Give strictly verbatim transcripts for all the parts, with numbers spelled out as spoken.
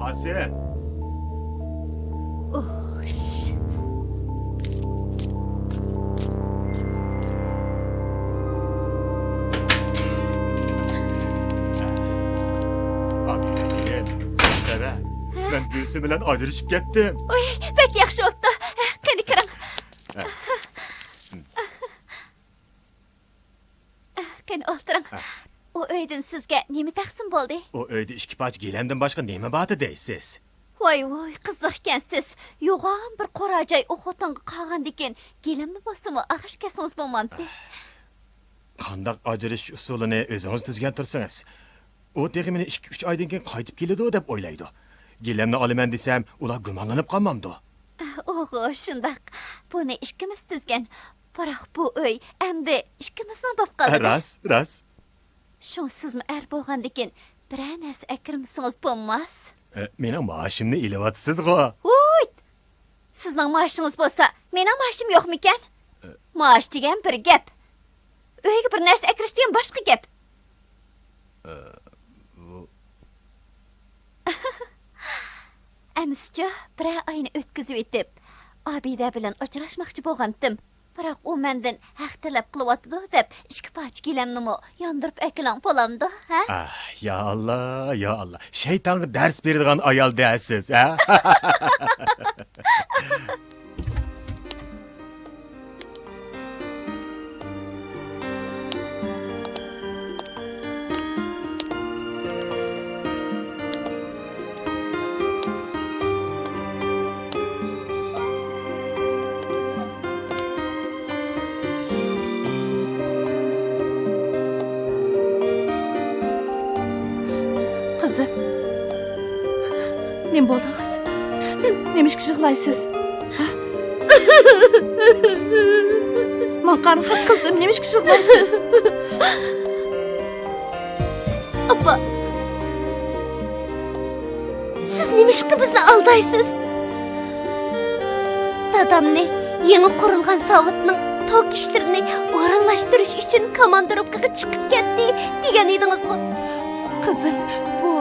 ئوش. ئابىدە، مەن گۈلسۈم بىلەن ئاجرىشىپ كەتتىم. ئۇي، بەك ياخشى بوپتۇ. قېنى كىرىڭ. قېنى ئولتۇرۇڭ. ئۇ ئۆيدىن سىزگە نېمە تەقسىم بولدى؟ ئۇ ئۆيدە ئىككى پارچە گىلەمدىن باشقا نېمە بارتى دەيسىز؟ ۋاي ۋۇي، قىزىق ئىكەنسىز. يوغان بىر قورا جاي ئۇ خوتۇنغا قالغاندىكىن، گىلەمنى بولسىمۇ ئاغرىش كەلسىڭىز بولمامتى؟ قانداق ئاجرىشىش ئۇسۇلىنى ئۆزىڭىز تۈزگەن تۇرسىڭىز. ئۇ تېخى مېنى ئىككى-ئۈچ ئايدىن كېيىن قايتىپ كېلىدۇ دەپ ئويلايدۇ. گىلەمنى ئالىمەن دېسەم، ئۇلار گۇمانلىنىپ قالمامدۇ؟ ئوغۇ، شۇنداق. بۇنى ئىككىمىز تۈزگەن. بىراق بۇ ئۆي ئەمدى ئىككىمىزنىڭ بوپ قالدى. راست، راست. شۇڭا سىزمۇ ئەر بولغاندىكىن بىرەر نەرسە ئەكىرمىسىڭىز بولماس. ئە، مېنىڭ مائاشىمنى ئېلىۋاتىسىزغۇ؟ ۋۇيت! سىزنىڭ مائاشىڭىز بولسا، مېنىڭ مائاشىم يوقمىكەن؟ ئە. مائاش دېگەن بىر گەپ. ئۆيگە بىر نەرسە ئەكىرىش دېگەن باشقا گەپ. ئە، بۇ ئەمىسىچۇ، بىرەر ئاينى ئۆتكۈزۈۋېتىپ، ئابىدە بىلەن ئاجراشماقچى بولغانتىم. بىراق ئۇ مەندىن ھەق تەلەپ قىلىۋاتىدۇ دەپ، ئىككى پارچە گىلەمنىمۇ ياندۇرۇپ ئەكېلىڭ بولامدۇ، ھە؟ ئاھ، يا ئاللا، يا ئاللا. شەيتانغا دەرس بېرىدىغان ئايال دەسىز، ھە؟ قىزىم، نېمە بولدىڭىز؟ نېمىشقا يىغلايسىز؟ ھە؟ ماڭا قاراڭ، قىزىم، نېمىشقا يىغلايسىز؟ ئاپا، سىز نېمىشقا بىزنى ئالدايسىز؟ دادامنى يېڭى قۇرۇلغان زاۋۇتنىڭ توك ئىشلىرىنى ئورۇنلاشتۇرۇش ئۈچۈن كاماندىروپكىغا چىقىپ كەتتى دېگەن ئىدىڭىزغۇ؟ قىزىم، بۇ،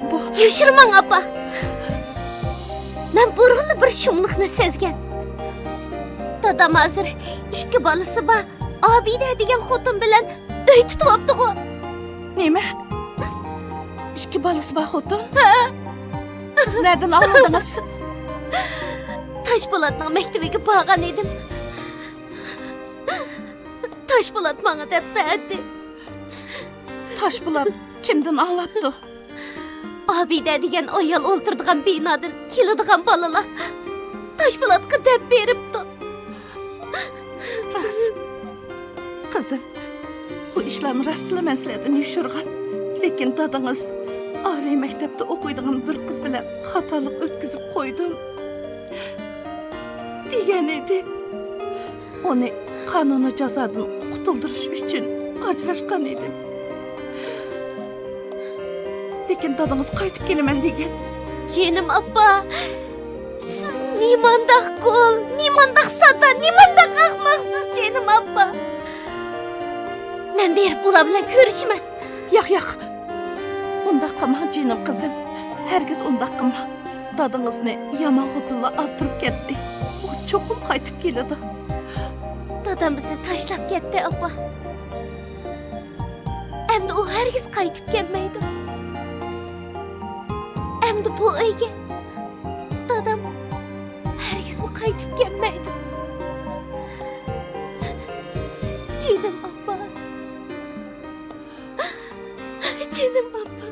بۇ يوشۇرماڭ، ئاپا. مەن بۇرۇنلا بىر شۇملۇقنى سەزگەن. دادام ھازىر ئىككى بالىسى بار ئابىدە دېگەن خوتۇن بىلەن ئۆي تۇتۇۋاپتىغۇ. نېمە؟ ئىككى بالىسى بار خوتۇن؟ ھە. سىز نەدىن ئاڭلىدىڭىز؟ تاشپولاتنىڭ مەكتىۋىگە بارغان ئىدىم. تاشپولات ماڭا دەپ بەردى. تاشپولات كىمدىن ئاڭلاپتۇ؟ ئابىدە دېگەن ئايال ئولتۇرىدىغان بىنادىن كېلىدىغان بالىلار تاشپولاتقا دەپ بېرىپتۇ. راست. قىزىم، بۇ ئىشلارنى راستلا مەن سىلەردىن يوشۇرغان. لېكىن دادىڭىز ئالىي مەكتەپتە ئوقۇيدىغان بىر قىز بىلەن خاتالىق ئۆتكۈزۈپ قويدۇم دېگەن ئىدى. ئۇنى قانۇنىي جازادىن قۇتۇلدۇرۇش ئۈچۈن ئاجراشقان ئىدىم. لېكىن دادىڭىز قايتىپ كېلىمەن دېگەن. جېنىم ئاپا، سىز نېمانداق گول، نېمانداق ساددا، نېمانداق ئەخمەقسىز، جېنىم ئاپا. مەن بېرىپ ئۇلار بىلەن كۆرۈشىمەن. ياق، ياق. ئۇنداق قىلماڭ، جېنىم قىزىم. ھەرگىز ئۇنداق قىلماڭ. دادىڭىزنى يامان خوتۇنلار ئازدۇرۇپ كەتتى. ئۇ چوقۇم قايتىپ كېلىدۇ. دادام بىزنى تاشلاپ كەتتى، ئاپا. ئەمدى ئۇ ھەرگىز قايتىپ كەلمەيدۇ. ئەمدى بۇ ئۆيگە دادام ھەرگىزمۇ قايتىپ كەلمەيدۇ. جېنىم ئاپا. جېنىم ئاپا.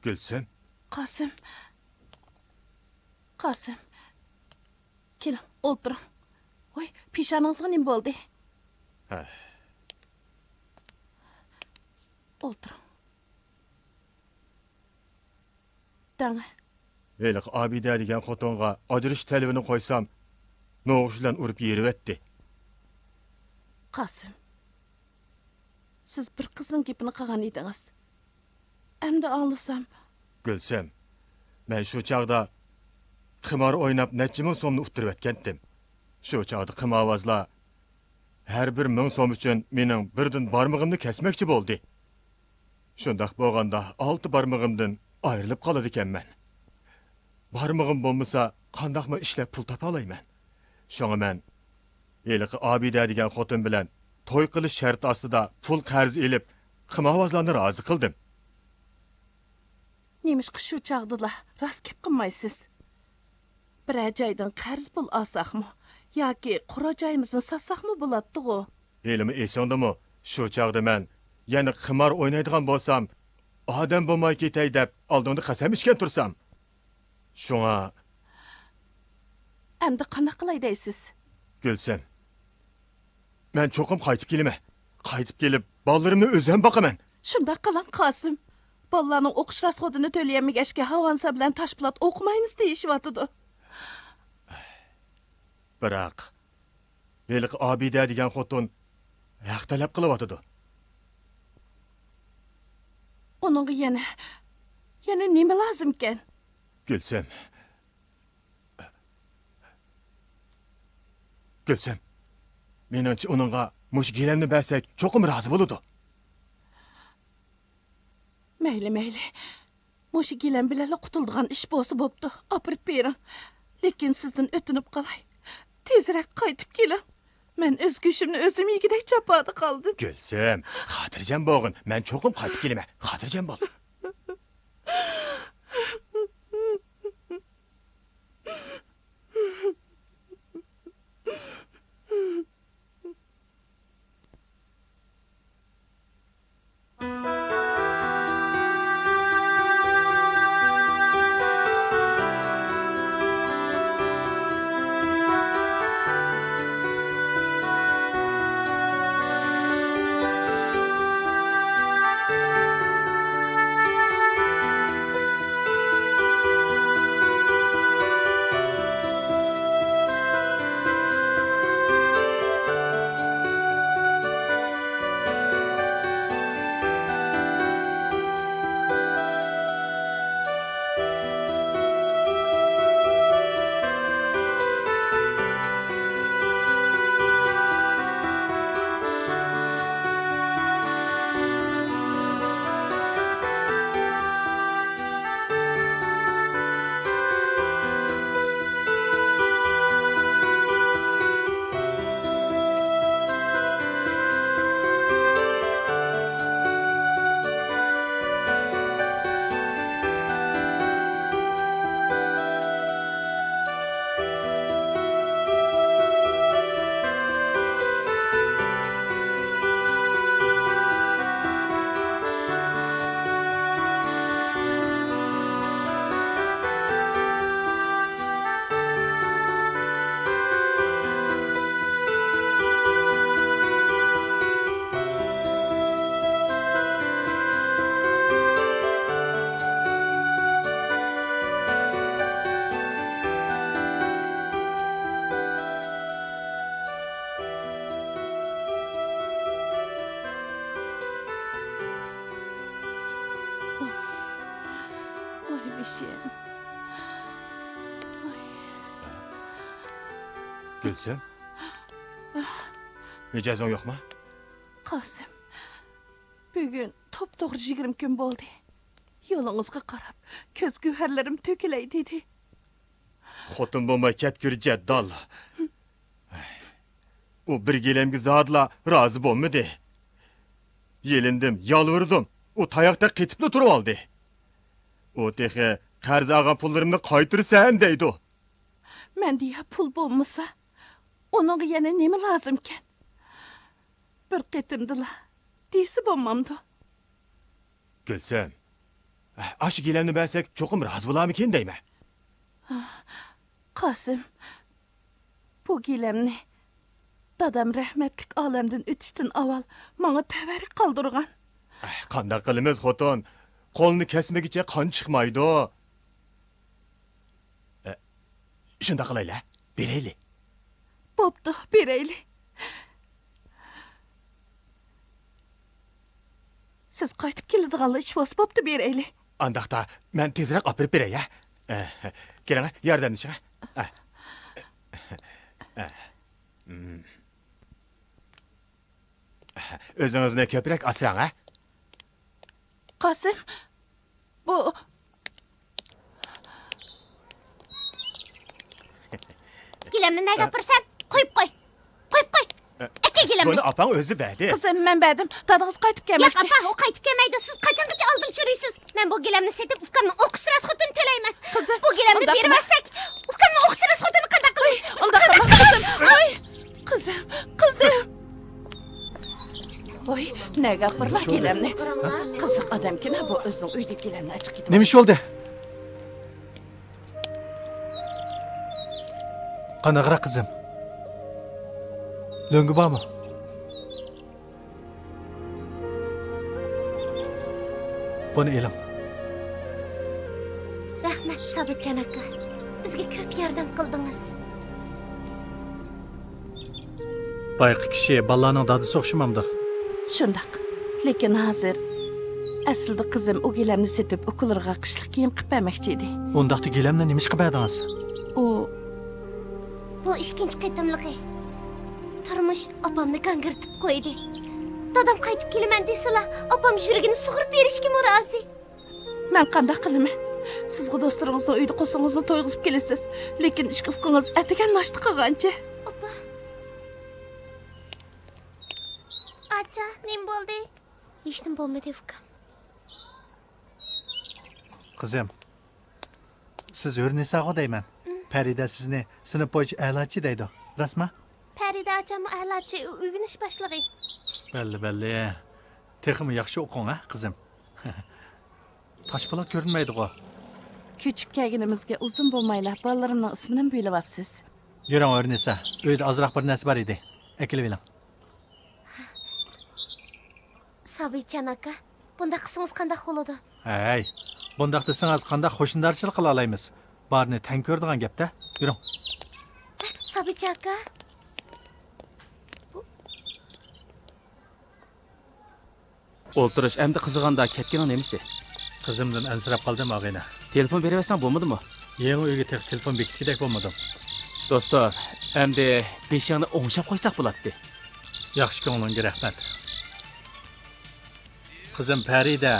گۈلسۈم. قاسىم. قاسىم. كېلىڭ، ئولتۇرۇڭ. ۋاي، پېشانىڭىزغا نېمە بولدى؟ ھە. ئولتۇرۇڭ. دەڭ. ھېلىقى ئابىدە دېگەن خوتۇنغا ئاجرىشىش تەلىپىنى قويسام، نوغۇچ بىلەن ئۇرۇپ يېرىۋەتتى. قاسىم. سىز بىر قىزنىڭ گېپىنى قىلغان ئىدىڭىز. ئەمدى ئاڭلىسام. گۈلسۈم، مەن شۇ چاغدا قىمار ئويناپ نەچچە مىڭ سومنى ئۇتتۇرۇۋەتكەنتىم. شۇ چاغدا قىمارۋازلار ھەر بىر مىڭ سوم ئۈچۈن مېنىڭ بىردىن بارمىقىمنى كەسمەكچى بولدى. شۇنداق بولغاندا ئالتە بارمىقىمدىن ئايرىلىپ قالىدىكەنمەن. بارمىقىم بولمىسا، قانداقمۇ ئىشلەپ پۇل تاپالايمەن؟ شۇڭا مەن ھېلىقى ئابىدە دېگەن خوتۇن بىلەن توي قىلىش شەرتى ئاستىدا پۇل قەرز ئېلىپ، قىمارۋازلارنى رازى قىلدىم. نېمىشقا شۇ چاغدىلا راست گەپ قىلمايسىز؟ بىرەر جايدىن قەرز پۇل ئالساقمۇ ياكى قورا جايىمىزنى ساتساقمۇ بولاتتىغۇ؟ ھېلىمۇ ئېسىڭدىمۇ، شۇ چاغدا مەن يەنە قىمار ئوينايدىغان بولسام، ئادەم بولماي كېتەي دەپ ئالدىڭدا قەسەم ئىچكەن تۇرسام. شۇڭا. ئەمدى قانداق قىلاي دەيسىز؟ گۈلسۈم، مەن چوقۇم قايتىپ كېلىمەن. قايتىپ كېلىپ، بالىلىرىمنى ئۆزۈم باقىمەن. شۇنداق قىلىڭ، قاسىم. بالىلارنىڭ ئوقۇش راسخوتىنى تۆلىيەلمىگەچكە، ھاۋانسا بىلەن تاشپولات ئوقۇمايمىز دېيىشىۋاتىدۇ. بىراق، ھېلىقى ئابىدە دېگەن خوتۇن ھەق تەلەپ قىلىۋاتىدۇ. ئۇنىڭغا يەنە، يەنە نېمە لازىمكەن؟ گۈلسۈم. گۈلسۈم. مېنىڭچە ئۇنىڭغا مۇشۇ گىلەمنى بەرسەك چوقۇم رازى بولىدۇ. مەيلى، مەيلى. مۇشۇ گىلەم بىلەنلا قۇتۇلىدىغان ئىش بولسا بوپتۇ. ئاپىرىپ بېرىڭ. لېكىن سىزدىن ئۆتۈنۈپ قالاي. تېزرەك قايتىپ كېلىڭ. مەن ئۆز گۆشۈمنى ئۆزۈم يېگۈدەك جاپادا قالدىم. گۈلسۈم، خاتىرجەم بولغىن. مەن چوقۇم قايتىپ كېلىمەن. خاتىرجەم بول. ۋاي بېشىم. ۋاي. گۈلسۈم، مىجەزىڭ يوقما؟ قاسىم، بۈگۈن توپتوغرا يىگىرمە كۈن بولدى. يولىڭىزغا قاراپ، كۆز گۆھەرلىرىم تۆكۈلەي دېدى. خوتۇن بولماي كەتكۈر جەددال. ئۇ بىر گىلەمگە زادىلا رازى بولمىدى. يېلىندىم، يالۋۇردۇم. ئۇ تاياقتەك قېتىپلا تۇرۇۋالدى. ئۇ تېخى قەرز ئالغان پۇللىرىمنى قايتۇرىسەن دەيدۇ. مەندە يا پۇل بولمىسا، ئۇنىڭغا يەنە نېمە لازىمكەن؟ بىر قېتىمدىلا دېسە بولمامدۇ؟ گۈلسۈم، ئاشۇ گىلەمنى بەرسەك چوقۇم رازى بولارمىكىن دەيمەن. قاسىم، بۇ گىلەمنى دادام رەھمەتلىك ئالەمدىن ئۆتۈشتىن ئاۋۋال ماڭا تەۋەررۈك قالدۇرغان. قانداق قىلىمىز خوتۇن؟ قولنى كەسمىگىچە قان چىقمايدۇ. ئە، شۇنداق قىلايلى، بېرەيلى. بوپتۇ، بېرەيلى. سىز قايتىپ كېلىدىغانلا ئىش بولسا بوپتۇ، بېرەيلى. ئانداقتا مەن تېزرەك ئاپىرىپ بېرەي، ھە؟ ئە، كېلىڭ، ياردەملىشىڭ. ئە. ئە. ئۆزىڭىزنى كۆپرەك ئاسراڭ، ھە؟ قاسىم، بۇ گىلەمنى نەگە ئاپىرىسەن؟ قويۇپ قوي. قويۇپ قوي. ئەكە گىلەمنى. بۇنى ئاپاڭ ئۆزى بەردى. قىزىم، مەن بەردىم. دادىڭىز قايتىپ ياق، كەلمەكچى. ئاپا، ئۇ قايتىپ كەلمەيدۇ. سىز قاچانغىچە ئالدىمچە يۈرىسىز؟ مەن بۇ گىلەمنى سېتىپ، ئۇكامنىڭ ئوقۇش راسخوتىنى تۆلەيمەن. قىزىم، بۇ گىلەمنى ئۇنداق قىلما. بېرىۋەتسەك، ئۇكامنىڭ ئوقۇش راسخوتىنى قانداق قىلىمىز؟ ئۇنداق قىلما، قىزىم. ئاي! قىزىم، قىزىم. ۋاي، نەگە ئاپىرىلا گىلەمنى؟ قىزىق ئادەمكىن بۇ، ئۆزىنىڭ ئۆيىدىكى گىلەمنى ئاچىقىپ كېتىپ. نېمە ئىش بولدى؟ قان ئاغرىق، قىزىم. لۆڭگە بارمۇ؟ بۇنى ئېلىڭ. رەھمەت، سابىتجان ئاكا. بىزگە كۆپ ياردەم قىلدىڭىز. بايىقى كىشى بالىلارنىڭ دادىسى ئوخشىمامدۇ؟ شۇنداق. لېكىن ھازىر ئەسلىدە قىزىم ئۇ گىلەمنى سېتىپ، ئۇكىلىرىغا قىشلىق كىيىم قىلىپ بەرمەكچى ئىدى. ئۇنداقتا گىلەمنى نېمىشقا بەردىڭىز؟ ئۇ بۇ ئىككىنچى قېتىملىقى. تۇرمۇش ئاپامنى گاڭگىرىتىپ قويدى. دادام قايتىپ كېلىمەن دېسىلا، ئاپام يۈرىكىنى سۇغۇرۇپ بېرىشكىمۇ رازى. مەن قانداق قىلىمەن؟ سىزغۇ دوستلىرىڭىزنىڭ ئۆيىدە قورسىقىڭىزنى تويغۇزۇپ كېلىسىز. لېكىن ئىككى ئۇكىڭىز ئەتىگەن ناشتا قىلغانچە. ئاپا. ئاچا، نېمە بولدى؟ ھېچنېمە بولمىدى، ئۇكام. قىزىم، سىز ھۆرنىساغۇ دەيمەن. ئىم. پەرىدە سىزنى سىنىپ بويىچە ئەلاچى دەيدۇ. راستما؟ پەرىدە ئاچاممۇ ئەلاچى، ئۆگىنىش باشلىقى. بەللى، بەللى. تېخىمۇ ياخشى ئوقۇڭ، ھە، قىزىم. تاشپولات كۆرۈنمەيدىغۇ؟ كۆچۈپ كەلگىنىمىزگە ئۇزۇن بولمايلا بالىلىرىمنىڭ ئىسمىنىمۇ بىلىۋاپسىز. يۈرۈڭ، ھۆرنىسا. ئۆيدە ئازراق بىر نەرسە بار ئىدى. ئەكېلىۋېلىڭ. سابىتجان ئاكا، بۇنداق قىلسىڭىز قانداق بولىدۇ؟ ھەي، بۇنداق دېسىڭىز قانداق خۇشۇندارچىلىق قىلالايمىز؟ بارىنى تەڭ كۆرىدىغان گەپتە. يۈرۈڭ. سابىتجان ئاكا. ئولتۇرۇش ئەمدى قىزىغاندا كەتكىنىڭ نېمىسى؟ قىزىمدىن ئەنسىرەپ قالدىم، ئاغىنە. تېلېفون بېرىۋەتسەڭ بولمىدىمۇ؟ يېڭى ئۆيگە تېخى تېلېفون بېكىتكۈدەك بولمىدىم. دوستۇم، ئەمدى بېشىڭنى ئوڭشاپ قويساق بولاتتى. ياخشى كۆڭلۈڭگە رەھمەت. قىزىم پەرىدە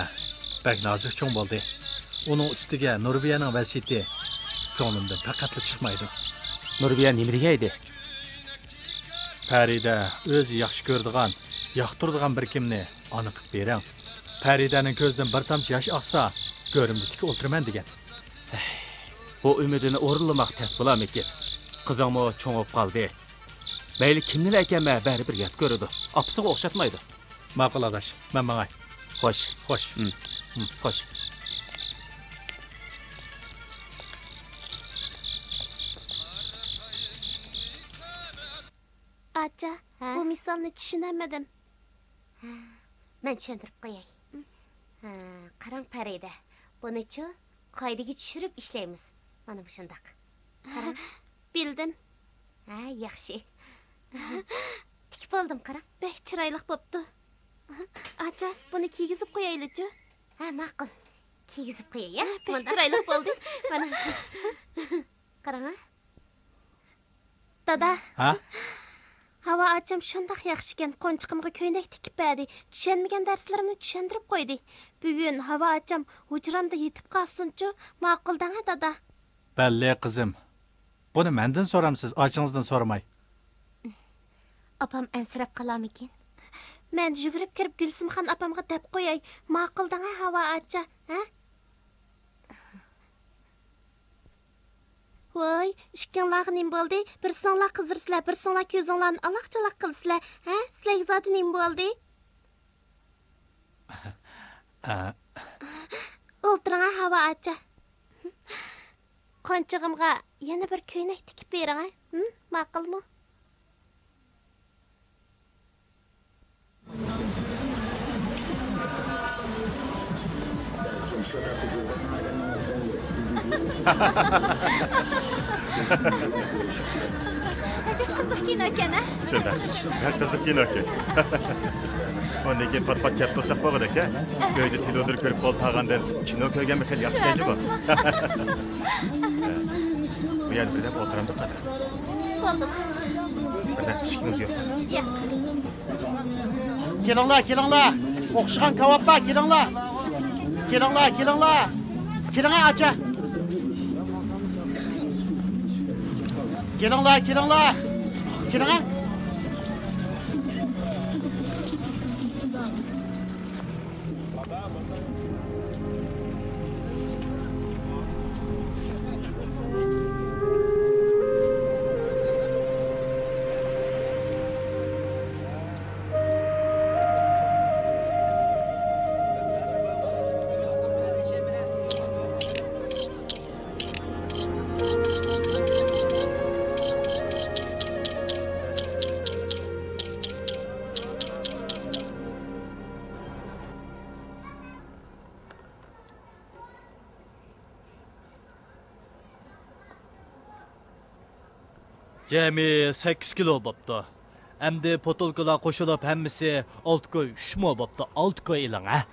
بەك نازۇك چوڭ بولدى. ئۇنىڭ ئۈستىگە نۇربىيەنىڭ ۋەسىيىتى كۆڭلۈمدىن پەقەتلا چىقمايدۇ. نۇربىيە نېمە دېگەن ئىدى؟ پەرىدە ئۆزى ياخشى كۆرىدىغان، ياقتۇرىدىغان بىر كىمنى ئانا قىلىپ بېرىڭ. پەرىدەنىڭ كۆزىدىن بىر تامچە ياش ئاقسا، گۆرۈمدە تىك ئولتۇرىمەن دېگەن. بۇ ئۈمىدىنى ئورۇنلىماق تەس بولارمىكىن؟ قىزىڭمۇ چوڭىيىپ قالدى. مەيلى كىمنىلا ئەكەلمە، بەرىبىر يات كۆرىدۇ. ئاپىسىغا ئوخشاتمايدۇ. ماقۇل ئاداش، مەن ماڭاي. خوش. خوش. ھىم. ھىم. خوش. ئاچا، ھە؟ بۇ مىسالنى چۈشىنەلمىدىم. ھە، مەن چۈشەندۈرۈپ قوياي. ھە، قاراڭ پەرىدە، بۇنىچۇ قائىدىگە چۈشۈرۈپ ئىشلەيمىز. مانا مۇشۇنداق. قاراڭ. بىلدىم. ھە، ياخشى. تىكىپ بولدۇم، قاراڭ. بەك چىرايلىق بوپتۇ. ئاچا، بۇنى كىيگۈزۈپ قويايلىچۇ؟ ھە، ماقۇل. كىيگۈزۈپ قوياي، ھە؟ ھە، بەك مۇنداق. چىرايلىق بولدى. مانا. قاراڭ، ھە. دادا. ھە؟ ھاۋا ئاچام شۇنداق ياخشىكەن، قونچىقىمغا كۆينەك تىكىپ بەردى. چۈشەنمىگەن دەرسلىرىمنى چۈشەندۈرۈپ قويدى. بۈگۈن ھاۋا ئاچام ھۇجرامدا يېتىپ قالسۇنچۇ، ماقۇل دەڭە، دادا. بەللى، قىزىم. بۇنى مەندىن سورامسىز، ئاچىڭىزدىن سورىماي. ئاپام ئەنسىرەپ قالارمىكىن؟ مەن يۈگۈرۈپ كىرىپ گۈلسۈمخان ئاپامغا دەپ قوياي. ماقۇل دەڭە، ھاۋا ئاچا، ھە؟ ۋاي، ئىككىڭلارغا نېمە بولدى؟ بىرسىڭلار قىزىرىسىلەر، بىرسىڭلار كۆزۈڭلارنى ئالاق-چالاق قىلىسىلەر، ھە؟ سىلەرگە زادى نېمە بولدى؟ ئە. ئولتۇرۇڭ، ھاۋا ئاچا. قونچىغىمغا يەنە بىر كۆينەك تىكىپ بېرىڭە، ھىم؟ ماقۇلمۇ؟ ئەجەب قىزىق كىنو ئىكەن، ھە؟ شۇنداق. بەك قىزىق كىنو ئىكەن. ئاندىن كېيىن پات-پات كەپ تۇرساق بولغۇدەك-ھە؟ ئۆيدە تېلېۋىزور كۆرۈپ قول تاغاندىن كىنو كۆرگەنمۇ خېلى ياخشى ئىكەنجۇ بۇ. بۇ يەردە بىردەم ئولتۇرامدۇق قانداق؟ بولدى. بىر نەرسە ئىشىكىڭىز يوق. ياق. كېلىڭلار، كېلىڭلار. ئوخشىغان كاۋاپ بار، كېلىڭلار. كېلىڭلار، كېلىڭلار. كېلىڭە، ئاچا. كېلىڭلار، كېلىڭلار. كېلىڭە. جەمئىي سەككىز كىلو بوپتۇ. ئەمدى پوتۇلكىلار قوشۇلۇپ ھەممىسى ئالتە كوي ئۈچ مو بوپتۇ. ئالتە كوي ئېلىڭ، ھە؟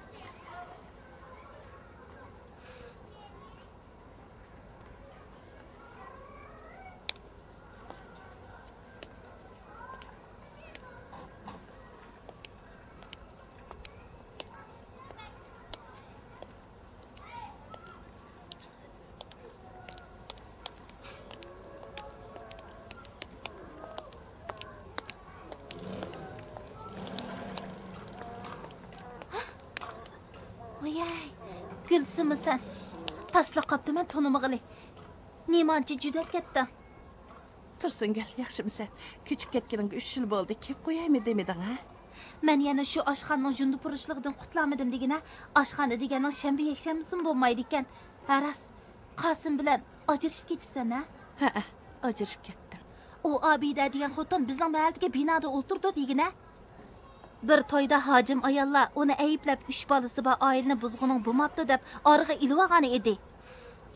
ۋاياي، گۈلسۈممۇ سەن؟ تاسلا قاپتىمەن تونۇمىغىلى. نېمانچە جۈدەپ كەتتىڭ؟ تۇرسۇنگۈل، ياخشىمۇسەن؟ كۆچۈپ كەتكىنىڭگە ئۈچ يىل بولدى، كېلىپ قويايمۇ دېمىدىڭ ھە؟ مەن يەنە شۇ ئاشخانىنىڭ ژۇندى پۇرۇشلۇقىدىن قۇتۇلالمىدىم دېگىنە. ئاشخانا دېگەننىڭ شەنبە يەكشەنبىسىمۇ بولمايدىكەن. ھە راست، قاسىم بىلەن ئاجرىشىپ كېتىپسەن ھە؟ ھەئە، ئاجرىشىپ كەتتىم. ئۇ ئابىدە دېگەن خوتۇن بىزنىڭ مەھەللىدىكى بىنادا ئولتۇرىدۇ دېگىنە. بىر تويدا ھاجىم ئاياللار ئۇنى ئەيىبلەپ، ئۈچ بالىسى بار ئائىلىنى بۇزغۇنۇڭ بولماپتۇ دەپ ئارىغا ئېلىۋالغان ئىدى.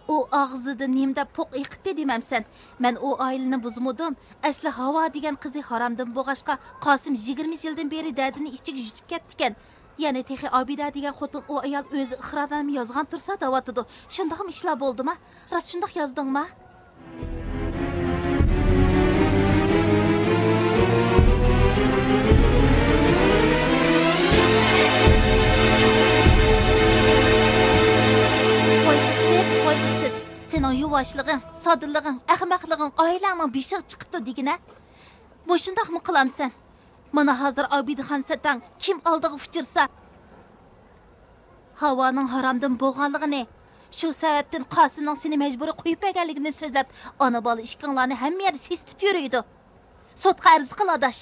ئۇ ئاغزىدىن نېمە دەپ پوق ئېقىتتى دېمەمسەن؟ مەن ئۇ ئائىلىنى بۇزمىدىم. ئەسلى ھاۋا دېگەن قىزى ھارامدىن بولغاچقا، قاسىم يىگىرمە يىلدىن بېرى دەردىنى ئىچىگە يۇتۇپ كەپتىكەن. يەنە تېخى ئابىدە دېگەن خوتۇن ئۇ ئايال ئۆزى ئىقرارنامە يازغان تۇرسا دەۋاتىدۇ. شۇنداقمۇ ئىشلار بولدىما؟ راست شۇنداق يازدىڭما؟ ۋاي ئىسىت، ۋاي ئىسىت! سېنىڭ يۇۋاشلىقىڭ، سادىلىقىڭ، ئەخمەقلىقىڭ ئائىلەڭنىڭ بېشىغا چىقىپتۇ دېگىنە. مۇشۇنداقمۇ قىلامسەن؟ مانا ھازىر ئابىدىخان سەتەڭ كىم ئالدىغا ئۇچرىسا، ھاۋانىڭ ھارامدىن بولغانلىقىنى، شۇ سەۋەبتىن قاسىمنىڭ سېنى مەجبۇرىي قويۇپ بەرگەنلىكىنى سۆزلەپ، ئانا-بالا ئىككىڭلارنى ھەممە يەردە سېسىتىپ يۈرىدۇ. سوتقا ئەرز قىل، ئاداش.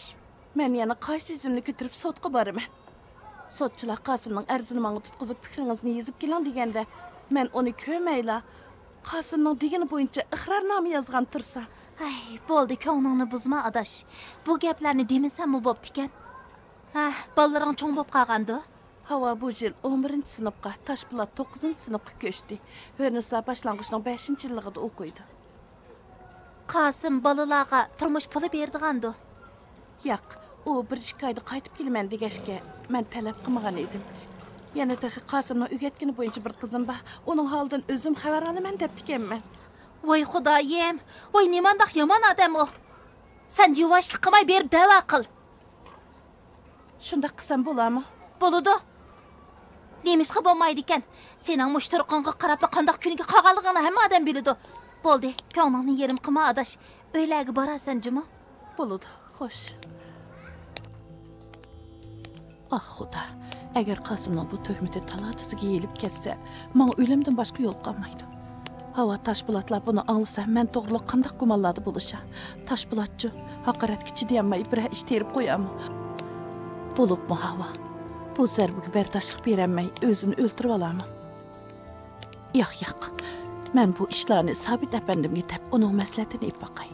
مەن يەنە قايسى يۈزۈمنى كۆتۈرۈپ سوتقا بارىمەن؟ سوتچىلار قاسىمنىڭ ئەرزىنى ماڭا تۇتقۇزۇپ، پىكرىڭىزنى يېزىپ كېلىڭ دېگەندە، مەن ئۇنى كۆرمەيلا، قاسىمنىڭ دېگىنى بويىچە ئىقرارنامە يازغان تۇرسا. ھەي، بولدى، كۆڭلۈڭنى بۇزما، ئاداش. بۇ گەپلەرنى دېمىسەممۇ بوپتىكەن. ھە، بالىلىرىڭ چوڭ بوپ قالغاندۇ؟ ھاۋا بۇ يىل ئون بىرىنچى سىنىپقا، تاشپولات توققۇزىنچى سىنىپقا كۆچتى. ھۆرنىسا باشلانغۇچنىڭ بەشىنچى يىللىقىدا ئوقۇيدۇ. قاسىم بالىلارغا تۇرمۇش پۇلى بېرىدىغاندۇ؟ ياق، ئۇ بىر ئىككى ئايدا قايتىپ كېلىمەن دېگەچكە، مەن تەلەپ قىلمىغان ئىدىم. يەنە تېخى قاسىمنىڭ ئۆگەتكىنى بويىچە بىر قىزىم بار، ئۇنىڭ ھالىدىن ئۆزۈم خەۋەر ئالىمەن دەپتىكەنمەن. ۋاي خۇدايىم، ۋاي نېمانداق يامان ئادەم ئۇ! سەن يۇۋاشلىق قىلماي بېرىپ دەۋا قىل. شۇنداق قىلسام بولارمۇ؟ بولىدۇ. نېمىشقا بولمايدىكەن؟ سېنىڭ مۇشۇ تۇرقۇڭغا قاراپلا قانداق كۈنگە قالغانلىقىڭنى ھەممە ئادەم بىلىدۇ. بولدى، كۆڭلۈڭنى يېرىم قىلما، ئاداش. ئۆيلەرگە بارارسەن جۇمۇ. بولىدۇ، خوش. ئاھ، خۇدا، ئەگەر قاسىمنىڭ بۇ تۆھمىتى تالا-تۈزىگە يېيىلىپ كەتسە، ماڭا ئۆلۈمدىن باشقا يول قالمايدۇ. ھاۋا، تاشپولاتلار بۇنى ئاڭلىسا، مەن توغرىلىق قانداق گۇمانلاردا بولۇشار؟ تاشپولاتچۇ، ھاقارەتكە چىدىيالماي بىرەر ئىش تېرىپ قويارمۇ؟ بولۇپمۇ ھاۋا، بۇ زەربىگە بەرداشلىق بېرەلمەي، ئۆزىنى ئۆلتۈرۈۋالارمۇ؟ ياق، ياق، مەن بۇ ئىشلارنى سابىت ئەپەندىمگە دەپ، ئۇنىڭ مەسلىھەتىنى ئېلىپ باقاي.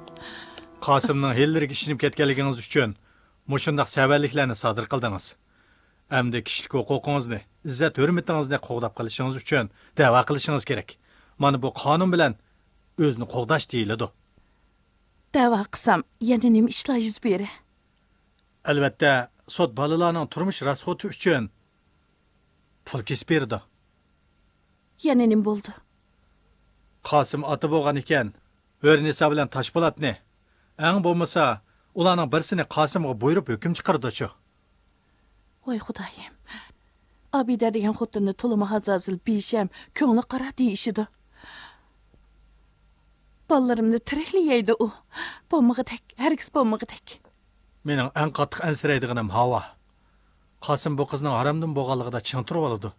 قاسىمنىڭ ھىيلىلىرىگە ئىشىنىپ كەتكەنلىكىڭىز ئۈچۈن مۇشۇنداق سەۋەنلىكلەرنى سادىر قىلدىڭىز. ئەمدى كىشىلىك ھوقۇقىڭىزنى، ئىززەت-ھۆرمىتىڭىزنى قوغداپ قېلىشىڭىز ئۈچۈن دەۋا قىلىشىڭىز كېرەك. مانا بۇ قانۇن بىلەن ئۆزىنى قوغداش دېيىلىدۇ. دەۋا قىلسام، يەنە نېمە ئىشلار يۈز بېرە؟ ئەلۋەتتە، سوت بالىلارنىڭ تۇرمۇش راسخوتى ئۈچۈن پۇل كېسىپ بېرىدۇ. يەنە نېمە بولدى؟ قاسىم ئاتا بولغان ئىكەن، ھۆرنىسا بىلەن تاشپولاتنى، ئەڭ بولمىسا، ئۇلارنىڭ بىرسىنى قاسىمغا بۇيرۇپ ھۆكۈم چىقىرىدۇچۇ. ۋاي خۇدايىم. ئابىدە دېگەن خوتۇننى تولىمۇ ھازازىل بىشەم، كۆڭلى قارا دېيىشىدۇ. بالىلىرىمنى تىرىكلا يەيدۇ ئۇ. بولمىغۇدەك، ھەرگىز بولمىغۇدەك. مېنىڭ ئەڭ قاتتىق ئەنسىرەيدىغىنىم ھاۋا. قاسىم بۇ قىزنىڭ ھارامدىن بولغانلىقىدا چىڭ تۇرۇۋالىدۇ.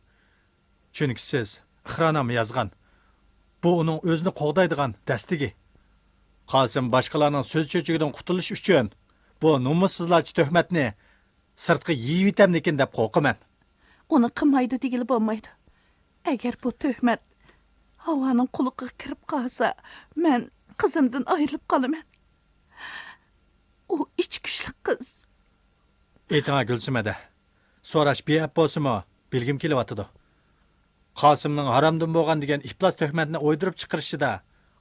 چۈنكى سىز ئىقرارنامە يازغان. بۇ ئۇنىڭ ئۆزىنى قوغدايدىغان دەستىگى. قاسىم باشقىلارنىڭ سۆز چۆچىكىدىن قۇتۇلۇش ئۈچۈن بۇ نومۇسسىزلارچە تۆھمەتنى سىرتقا يېيىۋېتەمدىكىن دەپ قورقىمەن. ئۇنى قىلمايدۇ دېگىلى بولمايدۇ. ئەگەر بۇ تۆھمەت ھاۋانىڭ قۇلىقىغا كىرىپ قالسا، مەن قىزىمدىن ئايرىلىپ قالىمەن. ئۇ ئىچى كۈچلۈك قىز. ئېيتىڭا گۈلسۈم ھەدە. سوراش بىئەپ بولسىمۇ، بىلگۈم كېلىۋاتىدۇ. قاسىمنىڭ ھارامدىن بولغان دېگەن ئىپلاس تۆھمەتنى ئويدۇرۇپ چىقىرىشىدا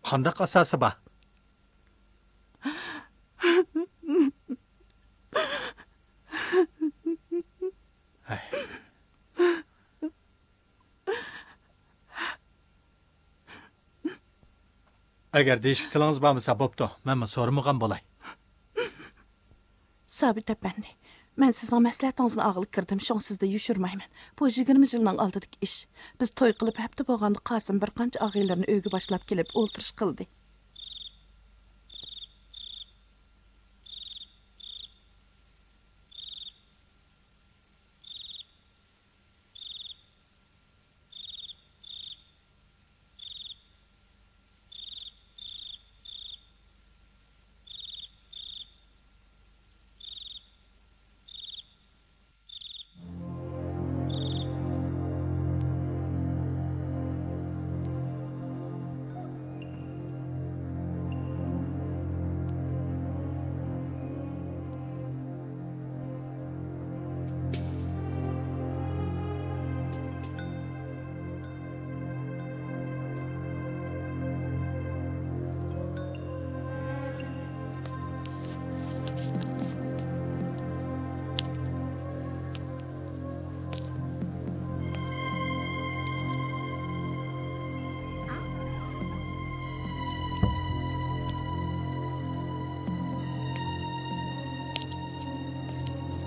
قانداق ئاساسى بار؟ ھەي. ئەگەر دېيىشكە تىلىڭىز بارمىسا، بوپتۇ، مەنمۇ سورىمىغان بولاي. سابىت ئەپەندى، مەن سىزنىڭ مەسلىھەتىڭىزنى ئالغىلى كىردىم، شۇڭا سىزدىن يوشۇرمايمەن. بۇ يىگىرمە يىلنىڭ ئالدىدىكى ئىش. بىز توي قىلىپ ھەپتە بولغاندا قاسىم بىر قانچە ئاغىنىلىرىنى ئۆيگە باشلاپ كېلىپ ئولتۇرۇش قىلدى.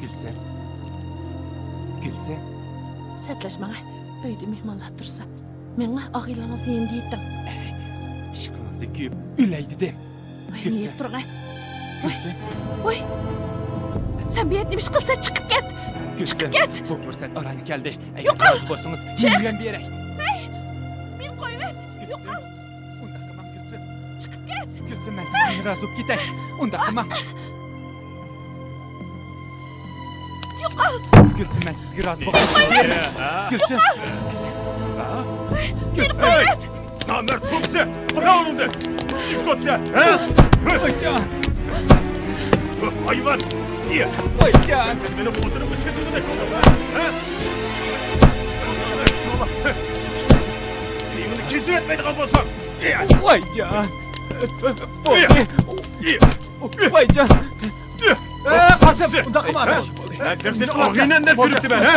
گۈلسۈم. گۈلسۈم. سەتلەشمەڭە. ئۆيدە مېھمانلار تۇرسا. مېڭە ئاغىنىلىرىڭىزنى يېنىدا يېتىڭ. ئىشقىڭىزدا كۆيۈپ ئۆلەي دېدىم. ۋاي، گۈلسۈم. نېمە تۇرغاي؟ ۋاي، گۈلسۈم. ۋاي. سەن بۇ يەردە نېمە ئىش قىلىسەن؟ چىقىپ كەت. گۈلسۈم، چىقىپ كەت. بۇ پۇرسەت ئاران كەلدى. ئەگەر يوقال. رازى بولسىڭىز، چىق. مېنى يەم بېرەي. ھەي، مېنى قويۇۋەت. گۈلسۈم. يوقال. ئۇنداق قىلماڭ، گۈلسۈم. چىقىپ كەت. گۈلسۈم، مەن سىزگە رازى بولۇپ كېتەي. ئۇنداق قىلماڭ. يوقال! گۈلسۈم، مەن سىزگە رازى بولغان. قويۇۋەت! گۈلسۈم! مېنى قويۇۋەت! نامەرد خۇمسى! قوپار ئورنۇمدىن! نېمە ئىش قىلىۋاتىسەن، ھە؟ ۋايجان! ھايۋان! ۋايجان! مېنى خوتۇنۇمغا چېتىلغۇدەك قىلدىڭ، ھە؟ تىلىڭنى كېسىۋەتمەيدىغان بولساڭ! ۋايجان! بولدى! ۋايجان! ئە، قاسىم، ئۇنداق قىلما. مەن دەپ سېنى ئاغىنەم دەپ يۈرۈپتىمەن، ھە؟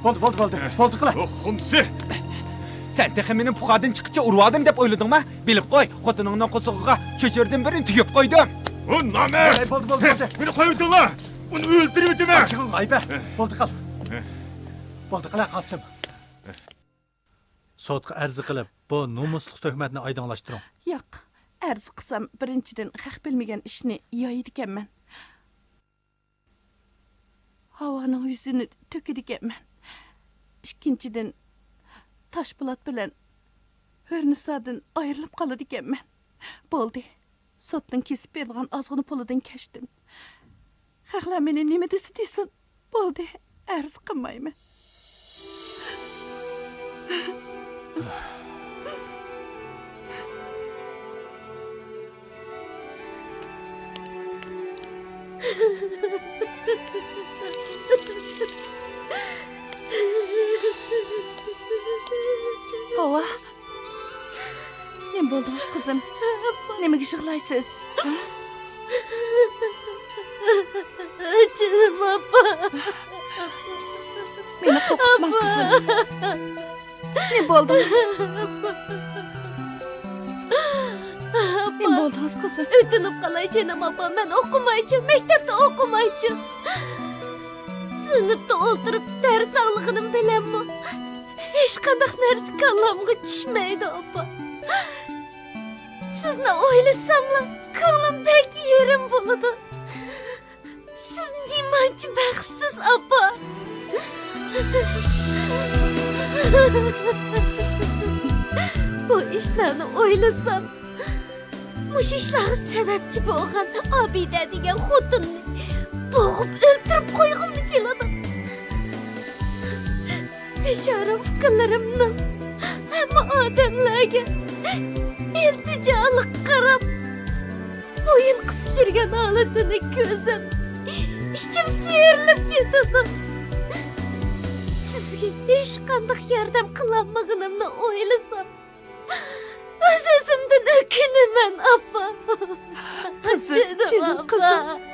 بولدى، بولدى، بولدى. بولدى قىلە. خۇمسى! سەن تېخى مېنى پۇخادىن چىققىچە ئۇرۇۋالدىم دەپ ئويلىدىڭما؟ بىلىپ قوي، خوتۇنۇڭنىڭ قورسىقىغا چۆچۈرىدىن بىرنى تۈگۈپ قويدۇم. ئۇ نامەرد! بولدى، بولدى، بولدى. مېنى قويۇۋېتىڭلار! ئۇنى ئۆلتۈرۈۋېتىمەن! ئاچچىقىڭغا ئايبە. بولدى قىل. بولدى قىلە، قاسىم. سوتقا ئەرز قىلىپ، بۇ نومۇسلۇق تۆھمەتنى ئايدىڭلاشتۇرۇڭ. ياق، ئەرز قىلسام، بىرىنچىدىن، خەق بىلمىگەن ئىشنى يايىدىكەنمەن. ھاۋانىڭ يۈزىنى تۆكىدىكەنمەن. ئىككىنچىدىن، تاشپولات بىلەن ھۆرنىسادىن ئايرىلىپ قالىدىكەنمەن. بولدى. سوتنىڭ كېسىپ بېرىدىغان ئازغىنە پۇلىدىن كەچتىم. خەقلەر مېنى نېمە دېسە دېسۇن، بولدى، ئەرز قىلمايمەن. ھاۋا، نېمە بولدىڭىز، قىزىم؟ نېمىگە يىغلايسىز؟ ھە؟ مېنى قورقۇتماڭ، قىزىم. نېمە بولدىڭىز؟ نېمە بولدىڭىز، قىزىم؟ ئۆتۈنۈپ قالاي، جېنىم ئاپا، مەن ئوقۇمايچۇ، مەكتەپتە ئوقۇمايچۇ. سىنىپتا ئولتۇرۇپ دەرس ئاڭلىغىنىم بىلەنمۇ ھېچقانداق نەرسە كاللامغا چۈشمەيدۇ، ئاپا. سىزنى ئويلىساملا، كۆڭلۈم بەك يېرىم بولىدۇ. سىز نېمانچە بەختسىز، ئاپا! بۇ ئىشلارنى ئويلىسام، مۇشۇ ئىشلارغا سەۋەبچى بولغان ئابىدە دېگەن خوتۇننى بوغۇپ ئۆلتۈرۈپ قويغۇممۇ كېلىدۇ. بىچارە ئۇكىلىرىمنىڭ ھەممە ئادەملەرگە ئىلتىجالىق قاراپ، بويۇن قىسىپ يۈرگەن ھالىتىنى كۆرسەم، ئىچىم سىيرىلىپ كېتىدۇ. سىزگە ھېچقانداق ياردەم قىلالمىغىنىمنى ئويلىسام، ئۆز-ئۆزۈمدىن ئۆكۈنىمەن، ئاپا. قىزىم، جېنىم قىزىم.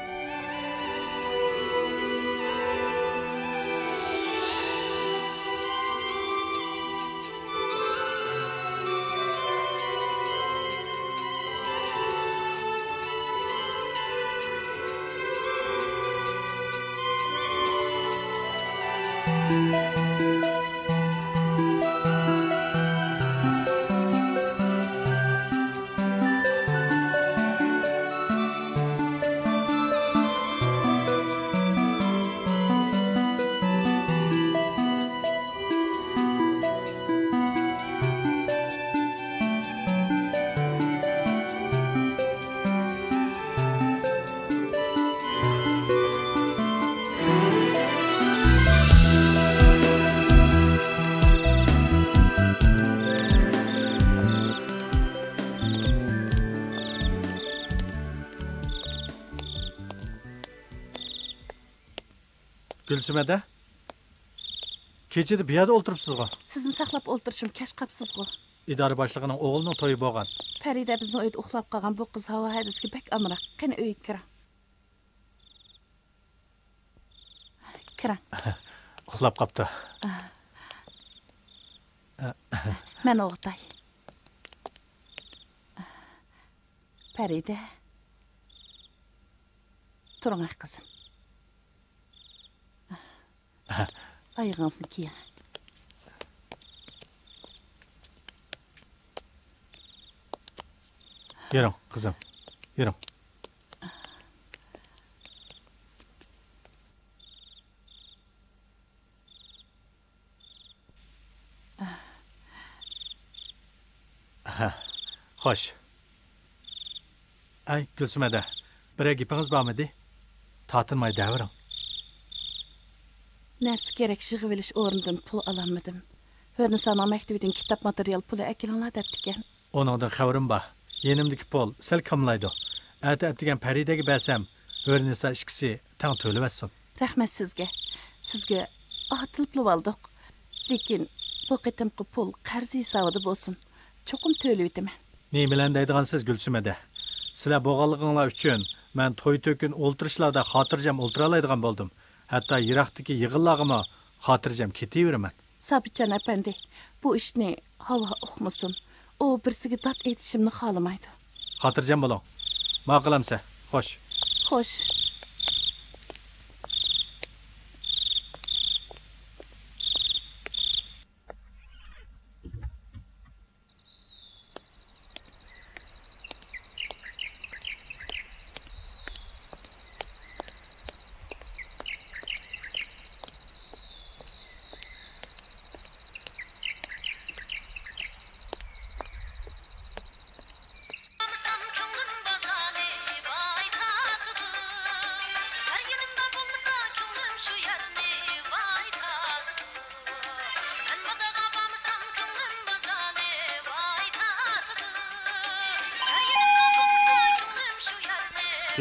گۈلسۈمەدە، كېچىدە بۇ يەردە ئولتۇرۇپسىزغۇ؟ سىزنى ساقلاپ ئولتۇرۇشۇم كەچ قاپسىزغۇ؟ ئىدارە باشلىقىنىڭ ئوغلىنىڭ تويى بولغان. پەرىدە بىزنىڭ ئۆيدە ئۇخلاپ قالغان. بۇ قىز ھاۋا ھەدىسىگە بەك ئامراق. قېنى، ئۆيگە كىرىڭ. كىرىڭ. ئۇخلاپ قاپتۇ. مەن ئويغىتاي. پەرىدە. تۇرۇڭ، قىزىم. ئايىغىڭىزنى كىيىڭ. يۈرۈڭ، قىزىم، يۈرۈڭ. ھە، خوش. ئەي، گۈلسۈمەدە، بىرەر گېپىڭىز بارمىدى؟ تارتىنماي دەۋېرىڭ. نەرسە-كېرەك يىغىۋېلىش ئورنىدىن پۇل ئالالمىدىم. ھۆرنىسانىڭ مەكتىۋىدىن كىتاب ماتېرىيال پۇلى ئەكېلىڭلار دەپتىكەن. ئۇنىڭدىن خەۋىرىم بار. يېنىمدىكى پۇل سەل كاملايدۇ. ئەتە ئەتىگەن پەرىدەگە بەرسەم، ھۆرنىسا ئىككىسى تەڭ تۆلىۋەتسۇن. رەھمەت سىزگە. سىزگە ئاتىلىپلا ئالدۇق. لېكىن بۇ قېتىمقى پۇل قەرز ھېسابىدا بولسۇن. چوقۇم تۆلىۋېتىمەن. نېمىلەرنى دەيدىغانسىز، گۈلسۈمەدە؟ سىلەر بولغانلىقىڭلار ئۈچۈن مەن توي-تۆكۈن ئولتۇرۇشلاردا خاتىرجەم ئولتۇرالايدىغان بولدۇم. ھەتتا يىراقتىكى يىغىنلارغىمۇ خاتىرجەم كېتىۋېرىمەن. سابىتجان ئەپەندى، بۇ ئىشنى ھاۋا ئۇقمىسۇن. ئۇ بىرسىگە داد ئېيتىشىمنى خالىمايدۇ. خاتىرجەم بولۇڭ. ماقۇل ئەمسە. خوش. خوش.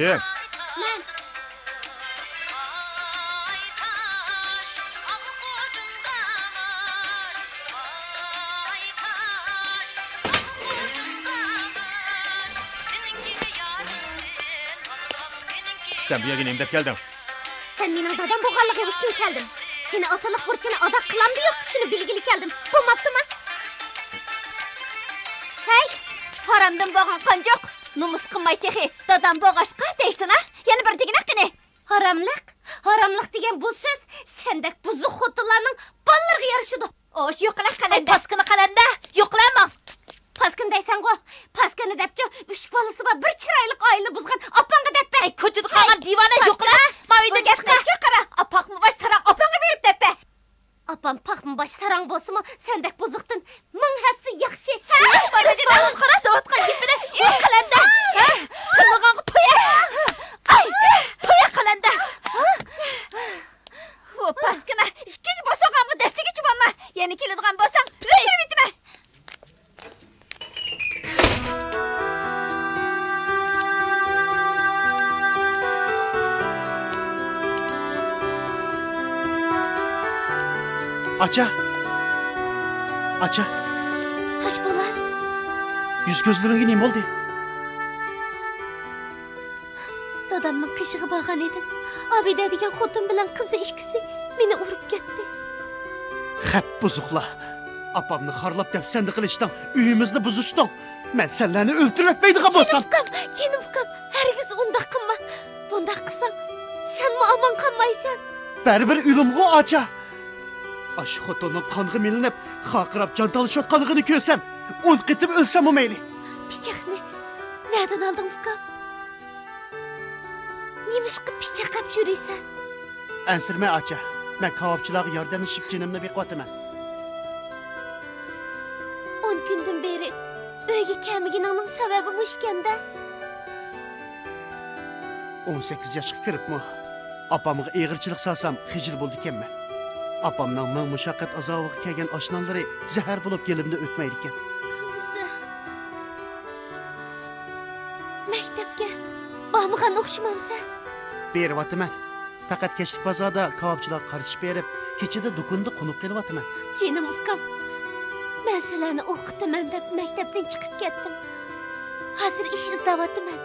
كىم؟ مەن. سەن بۇ يەرگە نېمە دەپ كەلدىڭ؟ سەن مېنىڭ دادام بولغانلىقىڭ ئۈچۈن كەلدىم. سېنى ئاتىلىق بۇرچىنى ئادا قىلامدۇ يوق، شۇنى بىلگىلى كەلدىم. بولماپتۇما؟ ھەي، ھارامدىن بولغان قانجۇق! نومۇس قىلماي تېخى دادام بولغاچقا دەيسىنا؟ يەنە بىر دېگىنە قېنى! ھاراملىق؟ ھاراملىق دېگەن بۇ سۆز سەندەك بۇزۇق خوتۇنلارنىڭ بالىلىرىغا يارىشىدۇ. ئوش، يوقىلا قەلەندە! ئەي، پاسكىنا قەلەندە! يوقىلا ماڭ! پاسكىنا دەيسەنغۇ؟ پاسكىنا دەپچۇ، ئۈچ بالىسى بار، بىر چىرايلىق ئائىلىنى بۇزغان ئاپاڭغا دەپ بەر. ئەي، كوچىدا قالغان دىۋانە، يوقىلا! ماۋۇ يەردىن چىقىڭ! قارا، ئاپاقمۇ باش ساراڭ ئاپاڭغا بېرىپ دەپ بەر. ئاپام پاخما باش ساراڭ بولسىمۇ، سەندەك بۇزۇقتىن مىڭ ھەسسە ياخشى. ھە؟ قارا دەۋاتقان گېپىنى. ئۇ قەلەندە. ھە؟ تىللىغانغا تويە. ئاي، تويە قەلەندە. ۋو پاسكىنا، ئىككىنچى بوسۇغامغا دەسسىگىچە بولما. يەنە كېلىدىغان بولساڭ، ئۆلتۈرۈۋېتىمەن. ئاچا! ئاچا! تاشپولات! يۈز كۆزلىرىڭگە نېمە بولدى؟ دادامنىڭ قېشىغا بارغان ئىدىم. ئابىدە دېگەن خوتۇن بىلەن قىزى ئىككىسى مېنى ئۇرۇپ كەتتى. خەپ بۇزۇقلار! ئاپامنى خارلاپ دەپسەندە قىلىشتىڭ، ئۆيىمىزنى بۇزۇشتۇڭ. مەن سەنلەرنى ئۆلتۈرۈۋەتمەيدىغان بولسام. جېنىم ئۇكام، جېنىم ئۇكام، ھەرگىز ئۇنداق قىلما. بۇنداق قىلساڭ، سەنمۇ ئامان قالمايسەن. بەرىبىر ئۆلۈمغۇ ئاچا. ئاشۇ خوتۇننىڭ قانغا مىلىنىپ، خارقىراپ جان تالىشىۋاتقانلىقىنى كۆرسەم، ئون قېتىم ئۆلسەممۇ مەيلى. پىچاقنى نەدىن ئالدىڭ، ئۇكام؟ نېمىشقا پىچاق ئەپ يۈرىسەن؟ ئەنسىرىمە، ئاچا. مەن كاۋاپچىلارغا ياردەملىشىپ جېنىمنى بېقىۋاتىمەن. ئون كۈندىن بېرى ئۆيگە كەلمىگىنىڭنىڭ سەۋەبى مۇشۇكەن-دە. ئون سەككىز ياشقا كىرىپمۇ ئاپامغا ئېغىرچىلىق سالسام خىجىل بولىدىكەنمەن. ئاپامنىڭ مىڭ مۇشەققەت ئازابىغا كەلگەن ئاشنانلىرى زەھەر بولۇپ گېلىمدە ئۆتمەيدىكەن. ھەممىسى. مەكتەپكە بارمىغان ئوخشىمامسەن؟ بېرىۋاتىمەن. پەقەت كەچلىك بازاردا كاۋاپچىلارغا قارىشىپ بېرىپ، كېچىدە دۇكىنىدا قونۇپ قېلىۋاتىمەن. جېنىم ئۇكام، مەن سىلەرنى ئوقۇتىمەن دەپ مەكتەپتىن چىقىپ كەتتىم. ھازىر ئىش ئىزدەۋاتىمەن.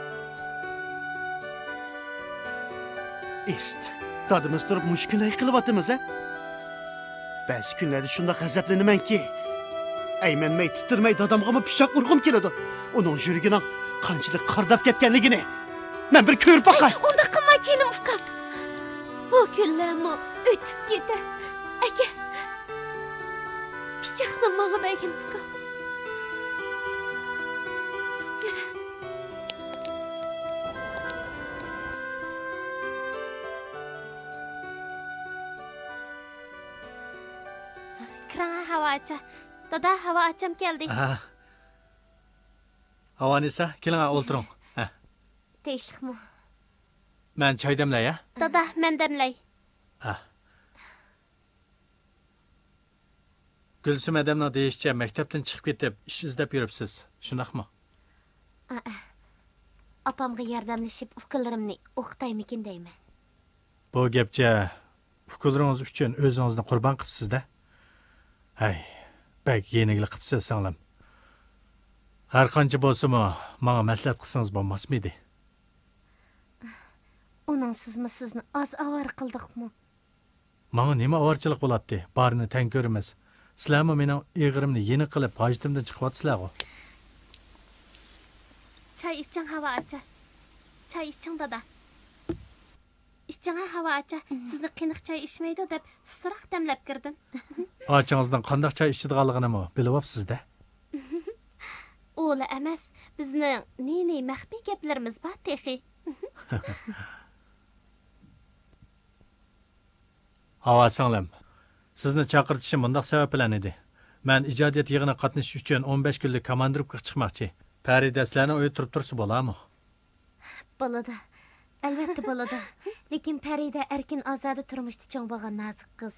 ئىست، دادىمىز تۇرۇپ مۇشۇ كۈنى ھەي قىلىۋاتىمىز، ھە؟ بەزى كۈنلەردە شۇنداق غەزەپلىنىمەنكى، ئەيمەنمەي، تىترىمەي دادامغىمۇ پىچاق ئۇرغۇم كېلىدۇ. ئۇنىڭ يۈرىكىنىڭ قانچىلىك قارىداپ كەتكەنلىكىنى مەن بىر كۆرۈپ باقاي. ئۇنداق قىلما، جېنىم ئۇكام. بۇ كۈنلەرمۇ ئۆتۈپ كېتەر. ئەگەر پىچاقنى ماڭا بەرگىن، ئۇكام. يۈرە. كىرىڭە، ھاۋا ئاچا. دادا، ھاۋا ئاچام كەلدى. ھە. ھاۋانىسا، كېلىڭە، ئولتۇرۇڭ. ھە. تىنچلىقمۇ؟ مەن چاي دەملەي، ھە؟ دادا، مەن دەملەي. ھە. گۈلسۈم ھەدەمنىڭ دېيىشىچە، مەكتەپتىن چىقىپ كېتىپ، ئىش ئىزدەپ يۈرۈپسىز، شۇنداقمۇ؟ ئا-، ئا. ئاپامغا ياردەملىشىپ، ئۇكىلىرىمنى ئوقۇتايمىكىن دەيمەن. بۇ گەپچە، ئۇكىلىرىڭىز ئۈچۈن ئۆزىڭىزنى قۇربان قىپسىز-دە. ھەي، بەك يېنىكلا قىپسىز، سىڭلىم. ھەرقانچە بولسىمۇ، ماڭا مەسلىھەت قىلسىڭىز بولماسمىدى؟ ئۇنىڭسىزمۇ سىزنى ئاز ئاۋارە قىلدۇقمۇ؟ ماڭا نېمە ئاۋارىچىلىق بولاتتى؟ بارىنى تەڭ كۆرىمىز. سىلەرمۇ مېنىڭ ئېغىرىمنى يېنىك قىلىپ، ھاجىتىمدىن چىقىۋاتىسىلەرغۇ. چاي ئىچىڭ، ھاۋا ئاچا. چاي ئىچىڭ، دادا. ئىچىڭە، ھاۋا ئاچا. سىزنى قېنىق چاي ئىچمەيدۇ دەپ سۇسراق دەملەپ كىردىم. ئاچىڭىزنىڭ قانداق چاي ئىچىدىغانلىقىنىمۇ بىلىۋاپسىز-دە. ئۇلا ئەمەس، بىزنىڭ نى-نى مەخپىي گەپلىرىمىز بار تېخى. ھاۋا سىڭلىم، سىزنى چاقىرتىشىم مۇنداق سەۋەب بىلەن ئىدى. مەن ئىجادىيەت يىغىنىغا قاتنىشىش ئۈچۈن ئون بەش كۈنلۈك كوماندىروپكىغا چىقماقچى. پەرىدە سىلەرنىڭ ئۆيدە تۇرۇپ تۇرسا بولامۇ؟ بولىدۇ. ئەلۋەتتە بولىدۇ. لېكىن پەرىدە ئەركىن ئازادە تۇرمۇشتا چوڭ بولغان نازۇك قىز.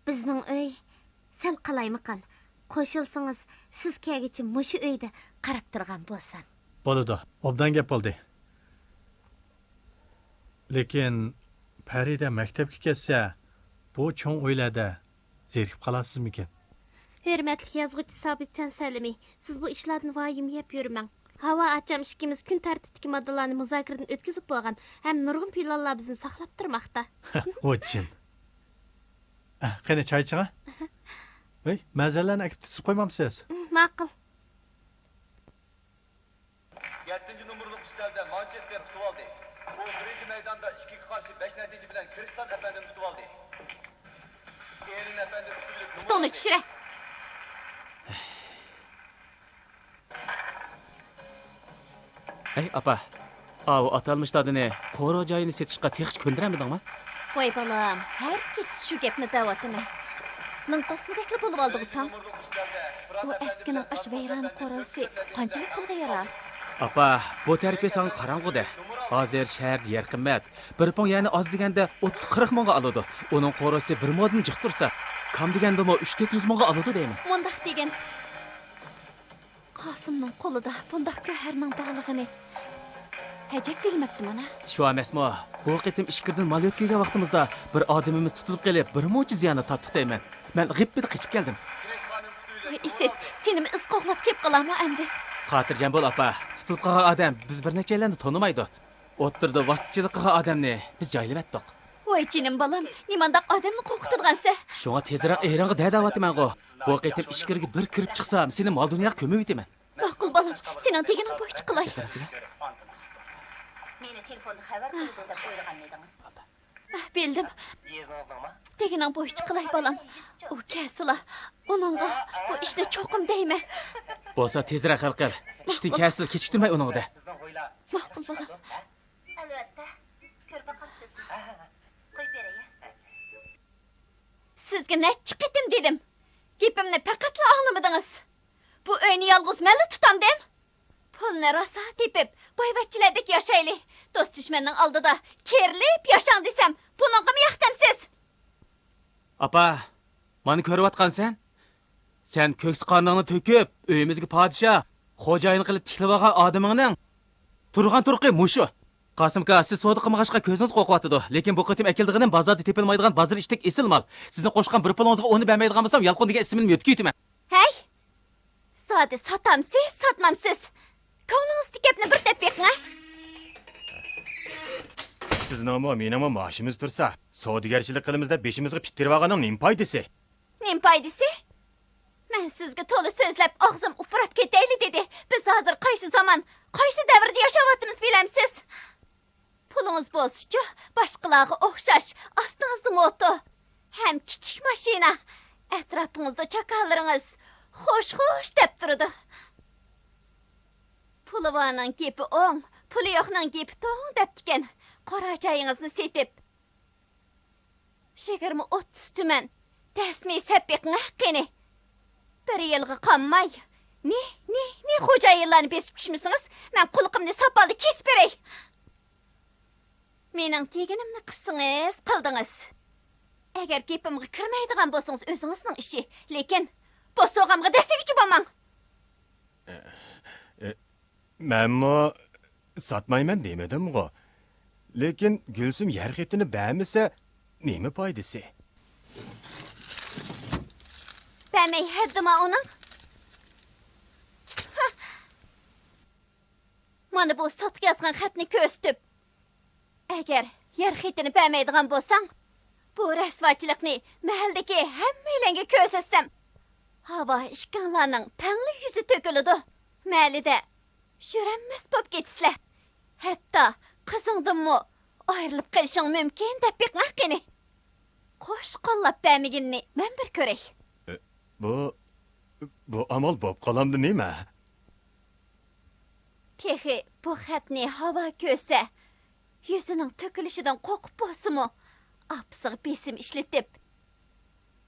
بىزنىڭ ئۆي سەل قالايمىقان. قوشۇلسىڭىز، سىز كەلگۈچە مۇشۇ ئۆيدە قاراپ تۇرغان بولسام. بولىدۇ. ئوبدان گەپ بولدى. لېكىن پەرىدە مەكتەپكە كەتسە، بۇ چوڭ ئۆيلەردە زېرىكىپ قالارسىزمىكىن؟ ھۆرمەتلىك يازغۇچى سابىتجان سەلىمى، سىز بۇ ئىشلاردىن ۋايىمە يەپ يۈرمەڭ. ھاۋا ئاچام ئىككىمىز كۈن تەرتىپتىكى ماددىلارنى مۇزاكىرىدىن ئۆتكۈزۈپ بولغان ھەم نۇرغۇن پىلانلار بىزنى ساقلاپ تۇرماقتا. ۋوچىن. ئە، قېنى، چاي ئىچىڭە. ھەي، مەزەللەرنى ئەكىپ تىتىشىپ قويمامسىز؟ ماقۇل. يەتتىنچى نومۇرلۇق ئۈستەلدە مانچېستېر ئۇتۇۋالدى. ئۇ بىرىنچى مەيداندا ئىككىگە قارشى بەش نەتىجە بىلەن كىرىستال ئەپەندىنى ئۇتۇۋالدى. ئېرىن ئەپەندى ئۇتۇۋېلىپ نومۇر پۇتۇڭنى ئالدى. چۈشۈرە. ھەي، ئاپا، ئاۋۇ ئاتالمىش دادىنى قورۇ جايىنى سېتىشقا تېخىچە كۆندۈرەلمىدىڭما؟ ۋاي بالام، ھەر كېچىسى شۇ گەپنى دەۋاتىمەن. لىڭتاسمىدەكلا بولۇۋالدىغۇ تاڭ. ئۇ ئەسكىنىڭ ئاشۇ ۋەيرانە قورۇسى قانچىلىك پۇلغا يارار؟ ئاپا، بۇ تەرىپى ساڭا قاراڭغۇدە. ھازىر شەھەردە يەر قىممەت. بىر پۇڭ يەرنى ئاز دېگەندە ئوتتۇز قىرىق مىڭغا ئالىدۇ. ئۇنىڭ قورۇسى بىر مودىن جىق تۇرسا، كام دېگەندىمۇ ئۈچ تۆت يۈز مىڭغا ئالىدۇ دەيمەن. مۇنداق دېگىن. قاسىمنىڭ قولىدا بۇنداق گۆھەرنىڭ بارلىقىنى ئەجەب بىلمەپتىمەن ھە. شۇ ئەمەسمۇ؟ بۇ قېتىم ئىچكىرىدىن مال يۆتكىگەن ۋاقتىمىزدا بىر ئادىمىمىز تۇتۇلۇپ قېلىپ، بىر مۇنچە زىياننى تارتتۇق دەيمەن. مەن غىپپىدە قېچىپ كەلدىم. ۋاي ئىسىت، سېنىمۇ ئىز قوغلاپ كېلىپ قالارمۇ ئەمدى؟ خاتىرجەم بول، ئاپا. تۇتۇلۇپ قالغان ئادەم بىز بىر نەچچەيلەننى تونۇمايدۇ. ئوتتۇرىدا ۋاسىتىچىلىك قىلغان ئادەمنى بىز جايلىۋەتتۇق. ۋاي جېنىم بالام، نېمانداق ئادەمنى قورقۇتىدىغانسەن؟ شۇڭا تېزرەك ئېرىڭغا دە دەۋاتىمەنغۇ. بۇ قېتىم ئىچكىرىگە بىر كىرىپ چىقسام، سېنى مال دۇنياغا كۆمۈۋېتىمەن. ماقۇل بالام، سېنىڭ دېگىنىڭ بويىچە قىلاي. مېنى تېلېفوندا خەۋەر قىلىدۇ دەپ ئويلىغانمىدىڭىز؟ ئاھ، بىلدىم. يېزىڭىزنىڭما؟ دېگىنىڭ بويىچە قىلاي بالام. ئۇ كەلسىلا، ئۇنىڭغا بۇ ئىشنى چوقۇم دەيمەن. بولسا تېزرەك ھەل قىل. ئىشتىن كەلسىلا كېچىكتۈرمەي ئۇنىڭغا دە. ماقۇل بالام. ئەلۋەتتە، كۆرۈپ باقارسىز. قويۇپ بېرەي. سىزگە نەچچە قېتىم دېدىم. گېپىمنى پەقەتلا ئاڭلىمىدىڭىز. بۇ ئۆينى يالغۇز مەنلا تۇتامدىم. پۇلنى راسا تېپىپ، بايۋەچچىلەردەك ياشايلى. دوست-دۈشمەننىڭ ئالدىدا كېرىلىپ ياشاڭ دېسەم، بۇنىڭغىمۇ ياق دەمسىز؟ ئاپا، مانا كۆرۈۋاتقانسەن؟ سەن كۆكسى قانىڭنى تۆكۈپ، ئۆيىمىزگە پادىشاھ، خوجايىن قىلىپ تىكلىۋالغان ئادىمىڭنىڭ تۇرغان تۇرقى مۇشۇ. قاسىمكا، سىز سودا قىلمىغاچقا كۆزىڭىز قورقۇۋاتىدۇ. لېكىن بۇ قېتىم ئەكېلىدىغىنىم بازاردا تېپىلمايدىغان بازار ئىچىدىكى ئېسىل مال. سىزنىڭ قوشقان بىر پۇلىڭىزغا ئۇنى بەرمەيدىغان بولسام، يالقۇن دېگەن ئىسمىمنى يۆتكىۋېتىمەن. ھەي! زادى ساتامسىز، ساتمامسىز؟ كۆڭلىڭىزدىكى گەپنى بىر دەپ بېقىڭ ھە! سىزنىڭمۇ، مېنىڭمۇ مائاشىمىز تۇرسا، سودىگەرچىلىك قىلىمىز دەپ بېشىمىزغا پىت تېرىۋالغاننىڭ نېمە پايدىسى؟ نېمە پايدىسى؟ مەن سىزگە تولا سۆزلەپ، ئاغزىم ئۇپراپ كېتەيلى دېدى. بىز ھازىر قايسى زامان، قايسى دەۋردە ياشاۋاتىمىز بىلەمسىز؟ پۇلىڭىز بولسىچۇ، باشقىلارغا ئوخشاش، ئاستىڭىزدا موتو ھەم كىچىك ماشىنا، ئەتراپىڭىزدا چاكارلىرىڭىز خوش-خوش دەپ تۇرىدۇ. پۇلى بارنىڭ گېپى ئوڭ، پۇلى يوقنىڭ گېپى توڭ دەپتىكەن. قورا جايىڭىزنى سېتىپ، يىگىرمە ئوتتۇز تۈمەن دەسمى سەپ بېقىڭە قېنى. بىر يىلغا قالماي، نى، نى، نى خوجايىنلارنى بېسىپ چۈشمىسىڭىز، مەن قۇلىقىمنى ساپالدا كېسىپ بېرەي. مېنىڭ دېگىنىمنى قىلسىڭىز، قىلدىڭىز. ئەگەر گېپىمغا كىرمەيدىغان بولسىڭىز، ئۆزىڭىزنىڭ ئىشى. لېكىن بوسۇغامغا دەسسىگۈچى بولماڭ. ئە، ئە، مەنمۇ ساتمايمەن دېمىدىمغۇ. لېكىن گۈلسۈم يەر خېتىنى بەرمىسە، نېمە پايدىسى؟ بەرمەي ھەددىما ئۇنىڭ. مانا بۇ سوتقا يازغان خەتنى كۆرسىتىپ، ئەگەر يەر خېتىنى بەرمەيدىغان بولساڭ، بۇ رەسۋاچىلىقنى مەھەللىدىكى ھەممەيلەنگە كۆرسەتسەم، ھاۋا ئىككىڭلارنىڭ تەڭلا يۈزى تۆكۈلىدۇ. مەھەللىدە يۈرەلمەس بولۇپ كېتىسىلەر. ھەتتا قىزىڭدىنمۇ ئايرىلىپ قېلىشىڭ مۇمكىن دەپ بېقىڭە قېنى. قوش قوللاپ بەرمىگىنىنى مەن بىر كۆرەي. ئە، بۇ، بۇ ئامال بوپ قالامدۇ نېمە؟ تېخى بۇ خەتنى ھاۋا كۆرسە، يۈزىنىڭ تۆكۈلۈشىدىن قورقۇپ بولسىمۇ، ئاپىسىغا بېسىم ئىشلىتىپ،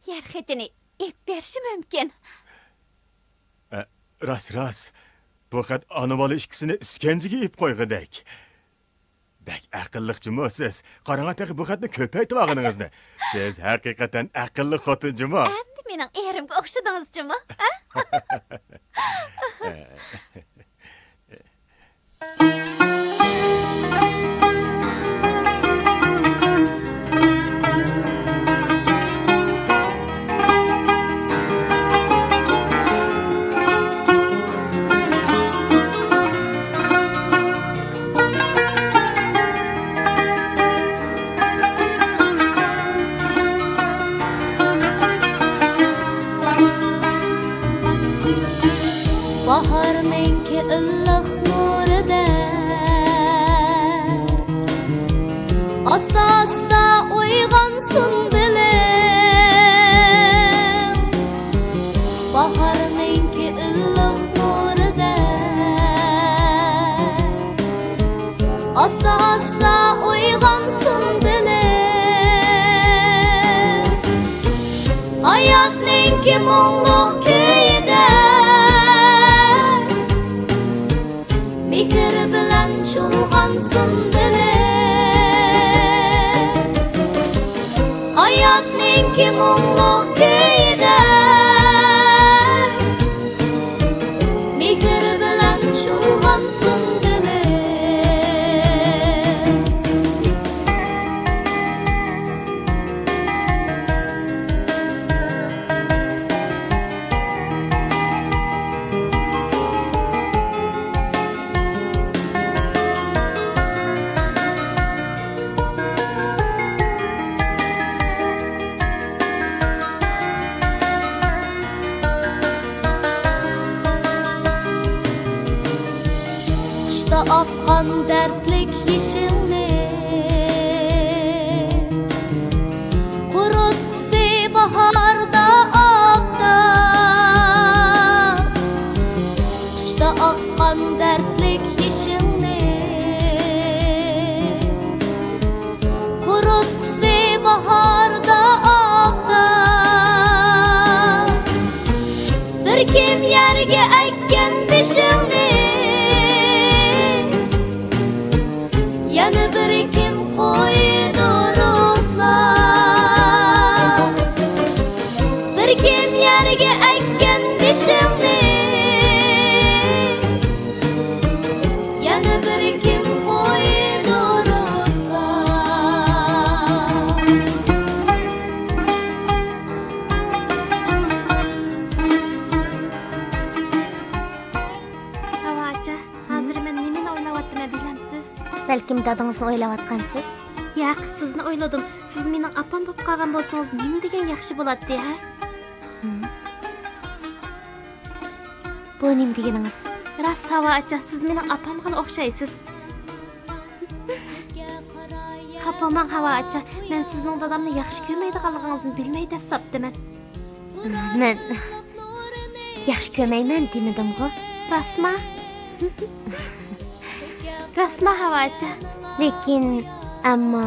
يەر خېتىنى ئېلىپ بېرىشى مۇمكىن. ئە، راست، راست. بۇ خەت ئانا-بالا ئىككىسىنى ئىسكەنجىگە ئېلىپ قويغۇدەك. بەك ئەقىللىق جۇمۇ سىز. قاراڭا تېخى بۇ خەتنى كۆپەيتىۋالغىنىڭىزنى. سىز ھەقىقەتەن ئەقىللىق خوتۇن جۇمۇ. ئەمدى مېنىڭ ئېرىمگە ئوخشىدىڭىز جۇمۇ، ھە؟ ئاستا ئويغانسۇن دىلىم، ھاياتنىڭكى مۇڭلۇق كۈيىدە مېھىر بىلەن چۇلغانسۇن دىلىم، ھاياتنىڭكى مۇڭلۇق كۈيىدە مېھىر بىلەن چۇلغانسۇن دىلىم. قىشتا ئاققان دەردلىك يېشىڭنى، قۇرۇتقۇسى باھاردا ئاپتاپ. قىشتا ئاققان دەردلىك يېشىڭنى، قۇرۇتقۇسى باھاردا ئاپتاپ. بىر كىم يەرگە ئەككەن بېشىڭنى، يەنە بىر كىم قويىدۇ رۇسلاپ. بىر كىم يەرگە ئەككەن بېشىڭنى، يەنە بىر كىم قويىدۇ رۇسلاپ. ھاۋا ئاچا، ھازىر مەن نېمىنى ئويلاۋاتىمەن بىلەمسىز؟ بەلكىم دادىڭىزنى ئويلاۋاتقانسىز؟ ياق، سىزنى ئويلىدىم. سىز مېنىڭ ئاپام بولۇپ قالغان بولسىڭىز نېمە دېگەن ياخشى بولاتتى، ھە؟ ھىم. بۇ نېمە دېگىنىڭىز؟ راست، ھاۋا ئاچا، سىز مېنىڭ ئاپامغىلا ئوخشايسىز. خاپا بولماڭ، ھاۋا ئاچا، مەن سىزنىڭ دادامنى ياخشى كۆرمەيدىغانلىقىڭىزنى بىلمەي دەپ ساپتىمەن. مەن ياخشى كۆرمەيمەن دېمىدىمغۇ؟ راستما؟ راستما، ھاۋا ئاچا؟ لېكىن، ئەمما.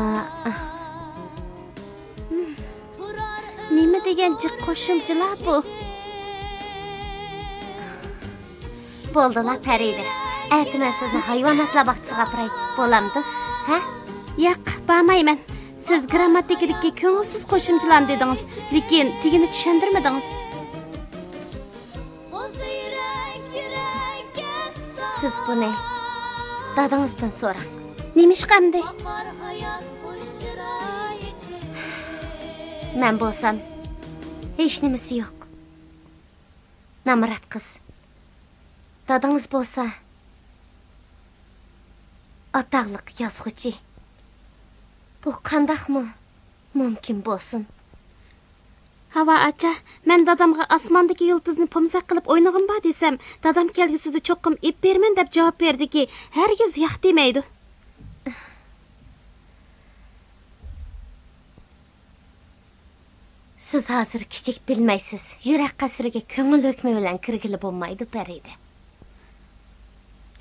نېمە دېگەن جىق قوشۇمچىلار بۇ؟ بولدىلا، پەرىدە. ئەتە مەن سىزنى ھايۋاناتلار باغچىسىغا ئاپىراي، بولامدۇ؟ ھە؟ ياق، بارمايمەن. سىز گىرامماتىكىدىكى كۆڭۈلسىز قوشۇمچىلارنى دېدىڭىز، لېكىن تېگىنى چۈشەندۈرمىدىڭىز. سىز بۇنى دادىڭىزدىن سوراڭ. نېمىشقا ئەمدى؟ مەن بولسام، ھېچنېمىسى يوق. نامرات قىز. دادىڭىز بولسا، ئاتاقلىق يازغۇچى. بۇ قانداقمۇ مۇمكىن بولسۇن؟ ھاۋا ئاچا، مەن دادامغا ئاسماندىكى يۇلتۇزنى پومزاق قىلىپ ئوينىغۇم بار دېسەم، دادام كەلگۈسىدە چوقۇم ئېلىپ بېرىمەن دەپ جاۋاب بەردىكى، ھەرگىز ياق دېمەيدۇ. سىز ھازىر كىچىك، بىلمەيسىز. يۈرەك قەسرىگە كۆڭۈل ھۆكمى بىلەن كىرگىلى بولمايدۇ، پەرىدە.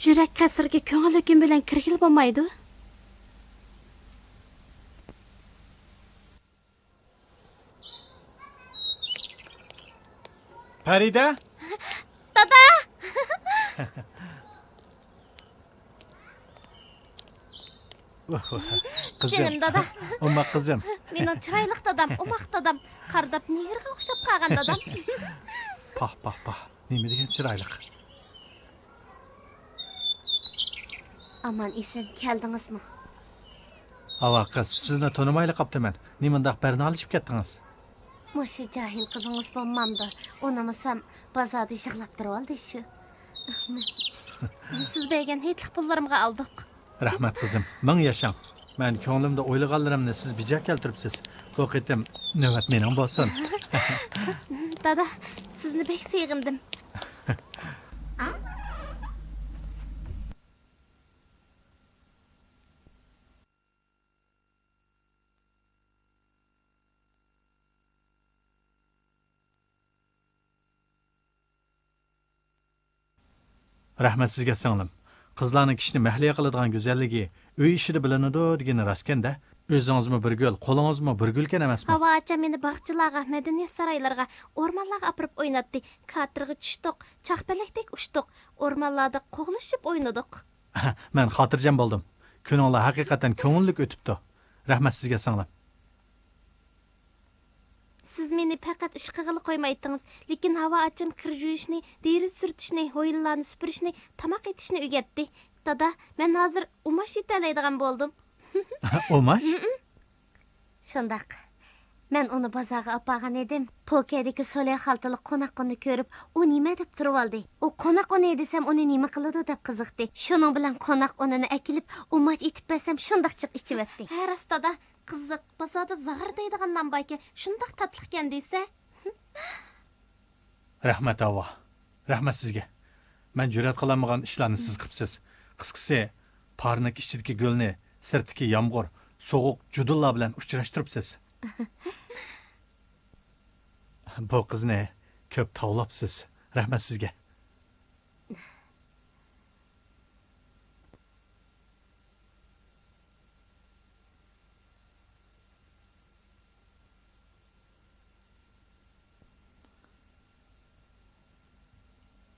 يۈرەك قەسرىگە كۆڭۈل ھۆكمى بىلەن كىرگىلى بولمايدۇ؟ پەرىدە! دادا! قىزىم. جېنىم دادا. ئوماق قىزىم. مېنىڭ چىرايلىق دادام، ئوماق دادام. قارىداپ نېگىرغا ئوخشاپ قالغان دادام. پاھ، پاھ، پاھ. نېمە دېگەن چىرايلىق. ئامان ئېسەن كەلدىڭىزمۇ؟ ھاۋا قىز، سىزنى تونۇمايلا قاپتىمەن. نېمانداق بەرنالىشىپ كەتتىڭىز؟ مۇشۇ جاھىل قىزىڭىز بولمامدۇ؟ ئۇنىمىسام، بازاردا يىغلاپ تۇرۇۋالدى شۇ. سىز بەرگەن ھېيتلىق پۇللىرىمغا ئالدۇق. رەھمەت قىزىم، مىڭ ياشاڭ. مەن كۆڭلۈمدە ئويلىغانلىرىمنى سىز بىجا كەلتۈرۈپسىز. بۇ قېتىم نۆۋەت مېنىڭ بولسۇن. دادا، سىزنى بەك سېغىندىم. رەھمەت سىزگە، سىڭلىم. قىزلارنىڭ كىشىنى مەھلىيا قىلىدىغان گۈزەللىكى ئۆي ئىچىدە بىلىنىدۇ دېگىنى راستكەن-دە. ئۆزىڭىزمۇ بىر گۈل، قولىڭىزمۇ بىر گۈلكەن ئەمەسمۇ؟ ھاۋا ئاچام مېنى باغچىلارغا، مەدەنىيەت سارايلىرىغا، ئورمانلارغا ئاپىرىپ ئويناتتى. كاتېرغا چۈشتۇق، چاقپەلەكتەك ئۇچتۇق، ئورمانلاردا قوغلىشىپ ئوينىدۇق. مەن خاتىرجەم بولدۇم. كۈنۈڭلار ھەقىقەتەن كۆڭۈللۈك ئۆتۈپتۇ. رەھمەت سىزگە، سىڭلىم. سىز مېنى پەقەت ئىش قىلغىلى قويمايتتىڭىز، لېكىن ھاۋا ئاچام كىر يۇيۇشنى، دېرىزە سۈرتۈشنى، ھويلىلارنى سۈپۈرۈشنى، تاماق ئېتىشنى ئۆگەتتى. دادا، مەن ھازىر ئۇماش ئېتەلەيدىغان بولدۇم. ئۇماش؟ شۇنداق. مەن ئۇنى بازارغا ئاپارغان ئىدىم. پوكەدىكى سوليا خالتىلىق قوناق ئۇننى كۆرۈپ، ئۇ نېمە دەپ تۇرۇۋالدى. ئۇ قوناق ئۇنى دېسەم، ئۇنى نېمە قىلىدۇ دەپ قىزىقتى. شۇنىڭ بىلەن قوناق ئۇنىنى ئەكېلىپ، ئۇماچ ئېتىپ بەرسەم، شۇنداق جىق ئىچىۋەتتى. ھە، راست، دادا. قىزىق، بازاردا زاغرا دەيدىغان نان باركەن، شۇنداق تاتلىقكەن دېسە. رەھمەت، ھاۋا. رەھمەت سىزگە. مەن جۈرئەت قىلالمىغان ئىشلارنى سىز قىپسىز. قىسقىسى، پارنىك ئىچىدىكى گۈلنى سىرتتىكى يامغۇر، سوغۇق جۇدۇنلار بىلەن ئۇچراشتۇرۇپسىز. بۇ قىزنى كۆپ تاۋلاپسىز. رەھمەت سىزگە.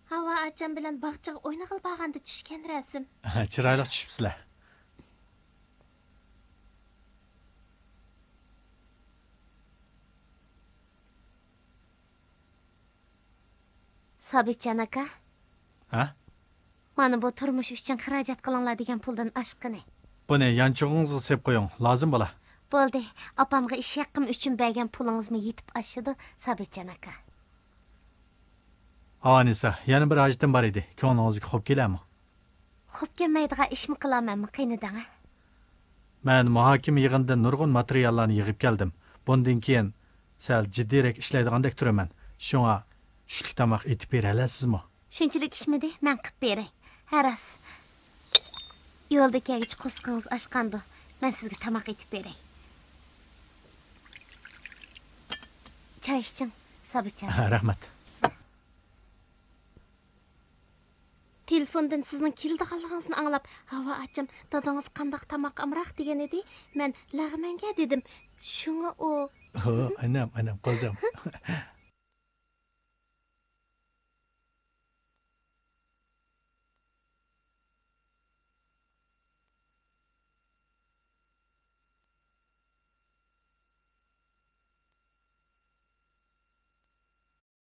ھاۋا ئاچام بىلەن باغچىغا ئوينىغىلى بارغاندا چۈشكەن رەسىم. چىرايلىق چۈشۈپسىلەر. سابىتجان ئاكا. ھە؟ مانا بۇ تۇرمۇش ئۈچۈن خىراجەت قىلىڭلار دېگەن پۇلدىن ئاشقىنى. بۇنى يانچۇقىڭىزغا سېلىپ قويۇڭ، لازىم بولا. بولدى، ئاپامغا ئىش ھەققىم ئۈچۈن بەرگەن پۇلىڭىزمۇ يېتىپ ئاشىدۇ، سابىتجان ئاكا. ئانىسا، يەنە بىر ھاجىتىم بار ئىدى، كۆڭلىڭىزگە خوپ كېلەرمۇ؟ خوپ كەلمەيدىغان ئىشمۇ قىلامەنمۇ، قېنى دەڭە. مەن مۇھاكىمە يىغىنىدىن نۇرغۇن ماتېرىياللارنى يىغىپ كەلدىم. بۇندىن كېيىن سەل جىددىيرەك ئىشلەيدىغاندەك تۇرىمەن. شۇڭا چۈشلۈك تاماق ئېتىپ بېرەلەيسىزمۇ؟ شۇنچىلىك ئىشمىدى، مەن قىپ بېرەي. ھە، راست. يولدا كەلگۈچە قورسىقىڭىز ئاچقاندۇ، مەن سىزگە تاماق ئېتىپ بېرەي. چاي ئىچىڭ، سابىتجان. رەھمەت. تېلېفوندىن سىزنىڭ كېلىدىغانلىقىڭىزنى ئاڭلاپ، ھاۋا ئاچام، دادىڭىز قانداق تاماق ئامراق دېگەن ئىدى. مەن لەغمەنگە دېدىم. شۇڭا ئۇ. ھو، ئانام، ئانام، قوزام.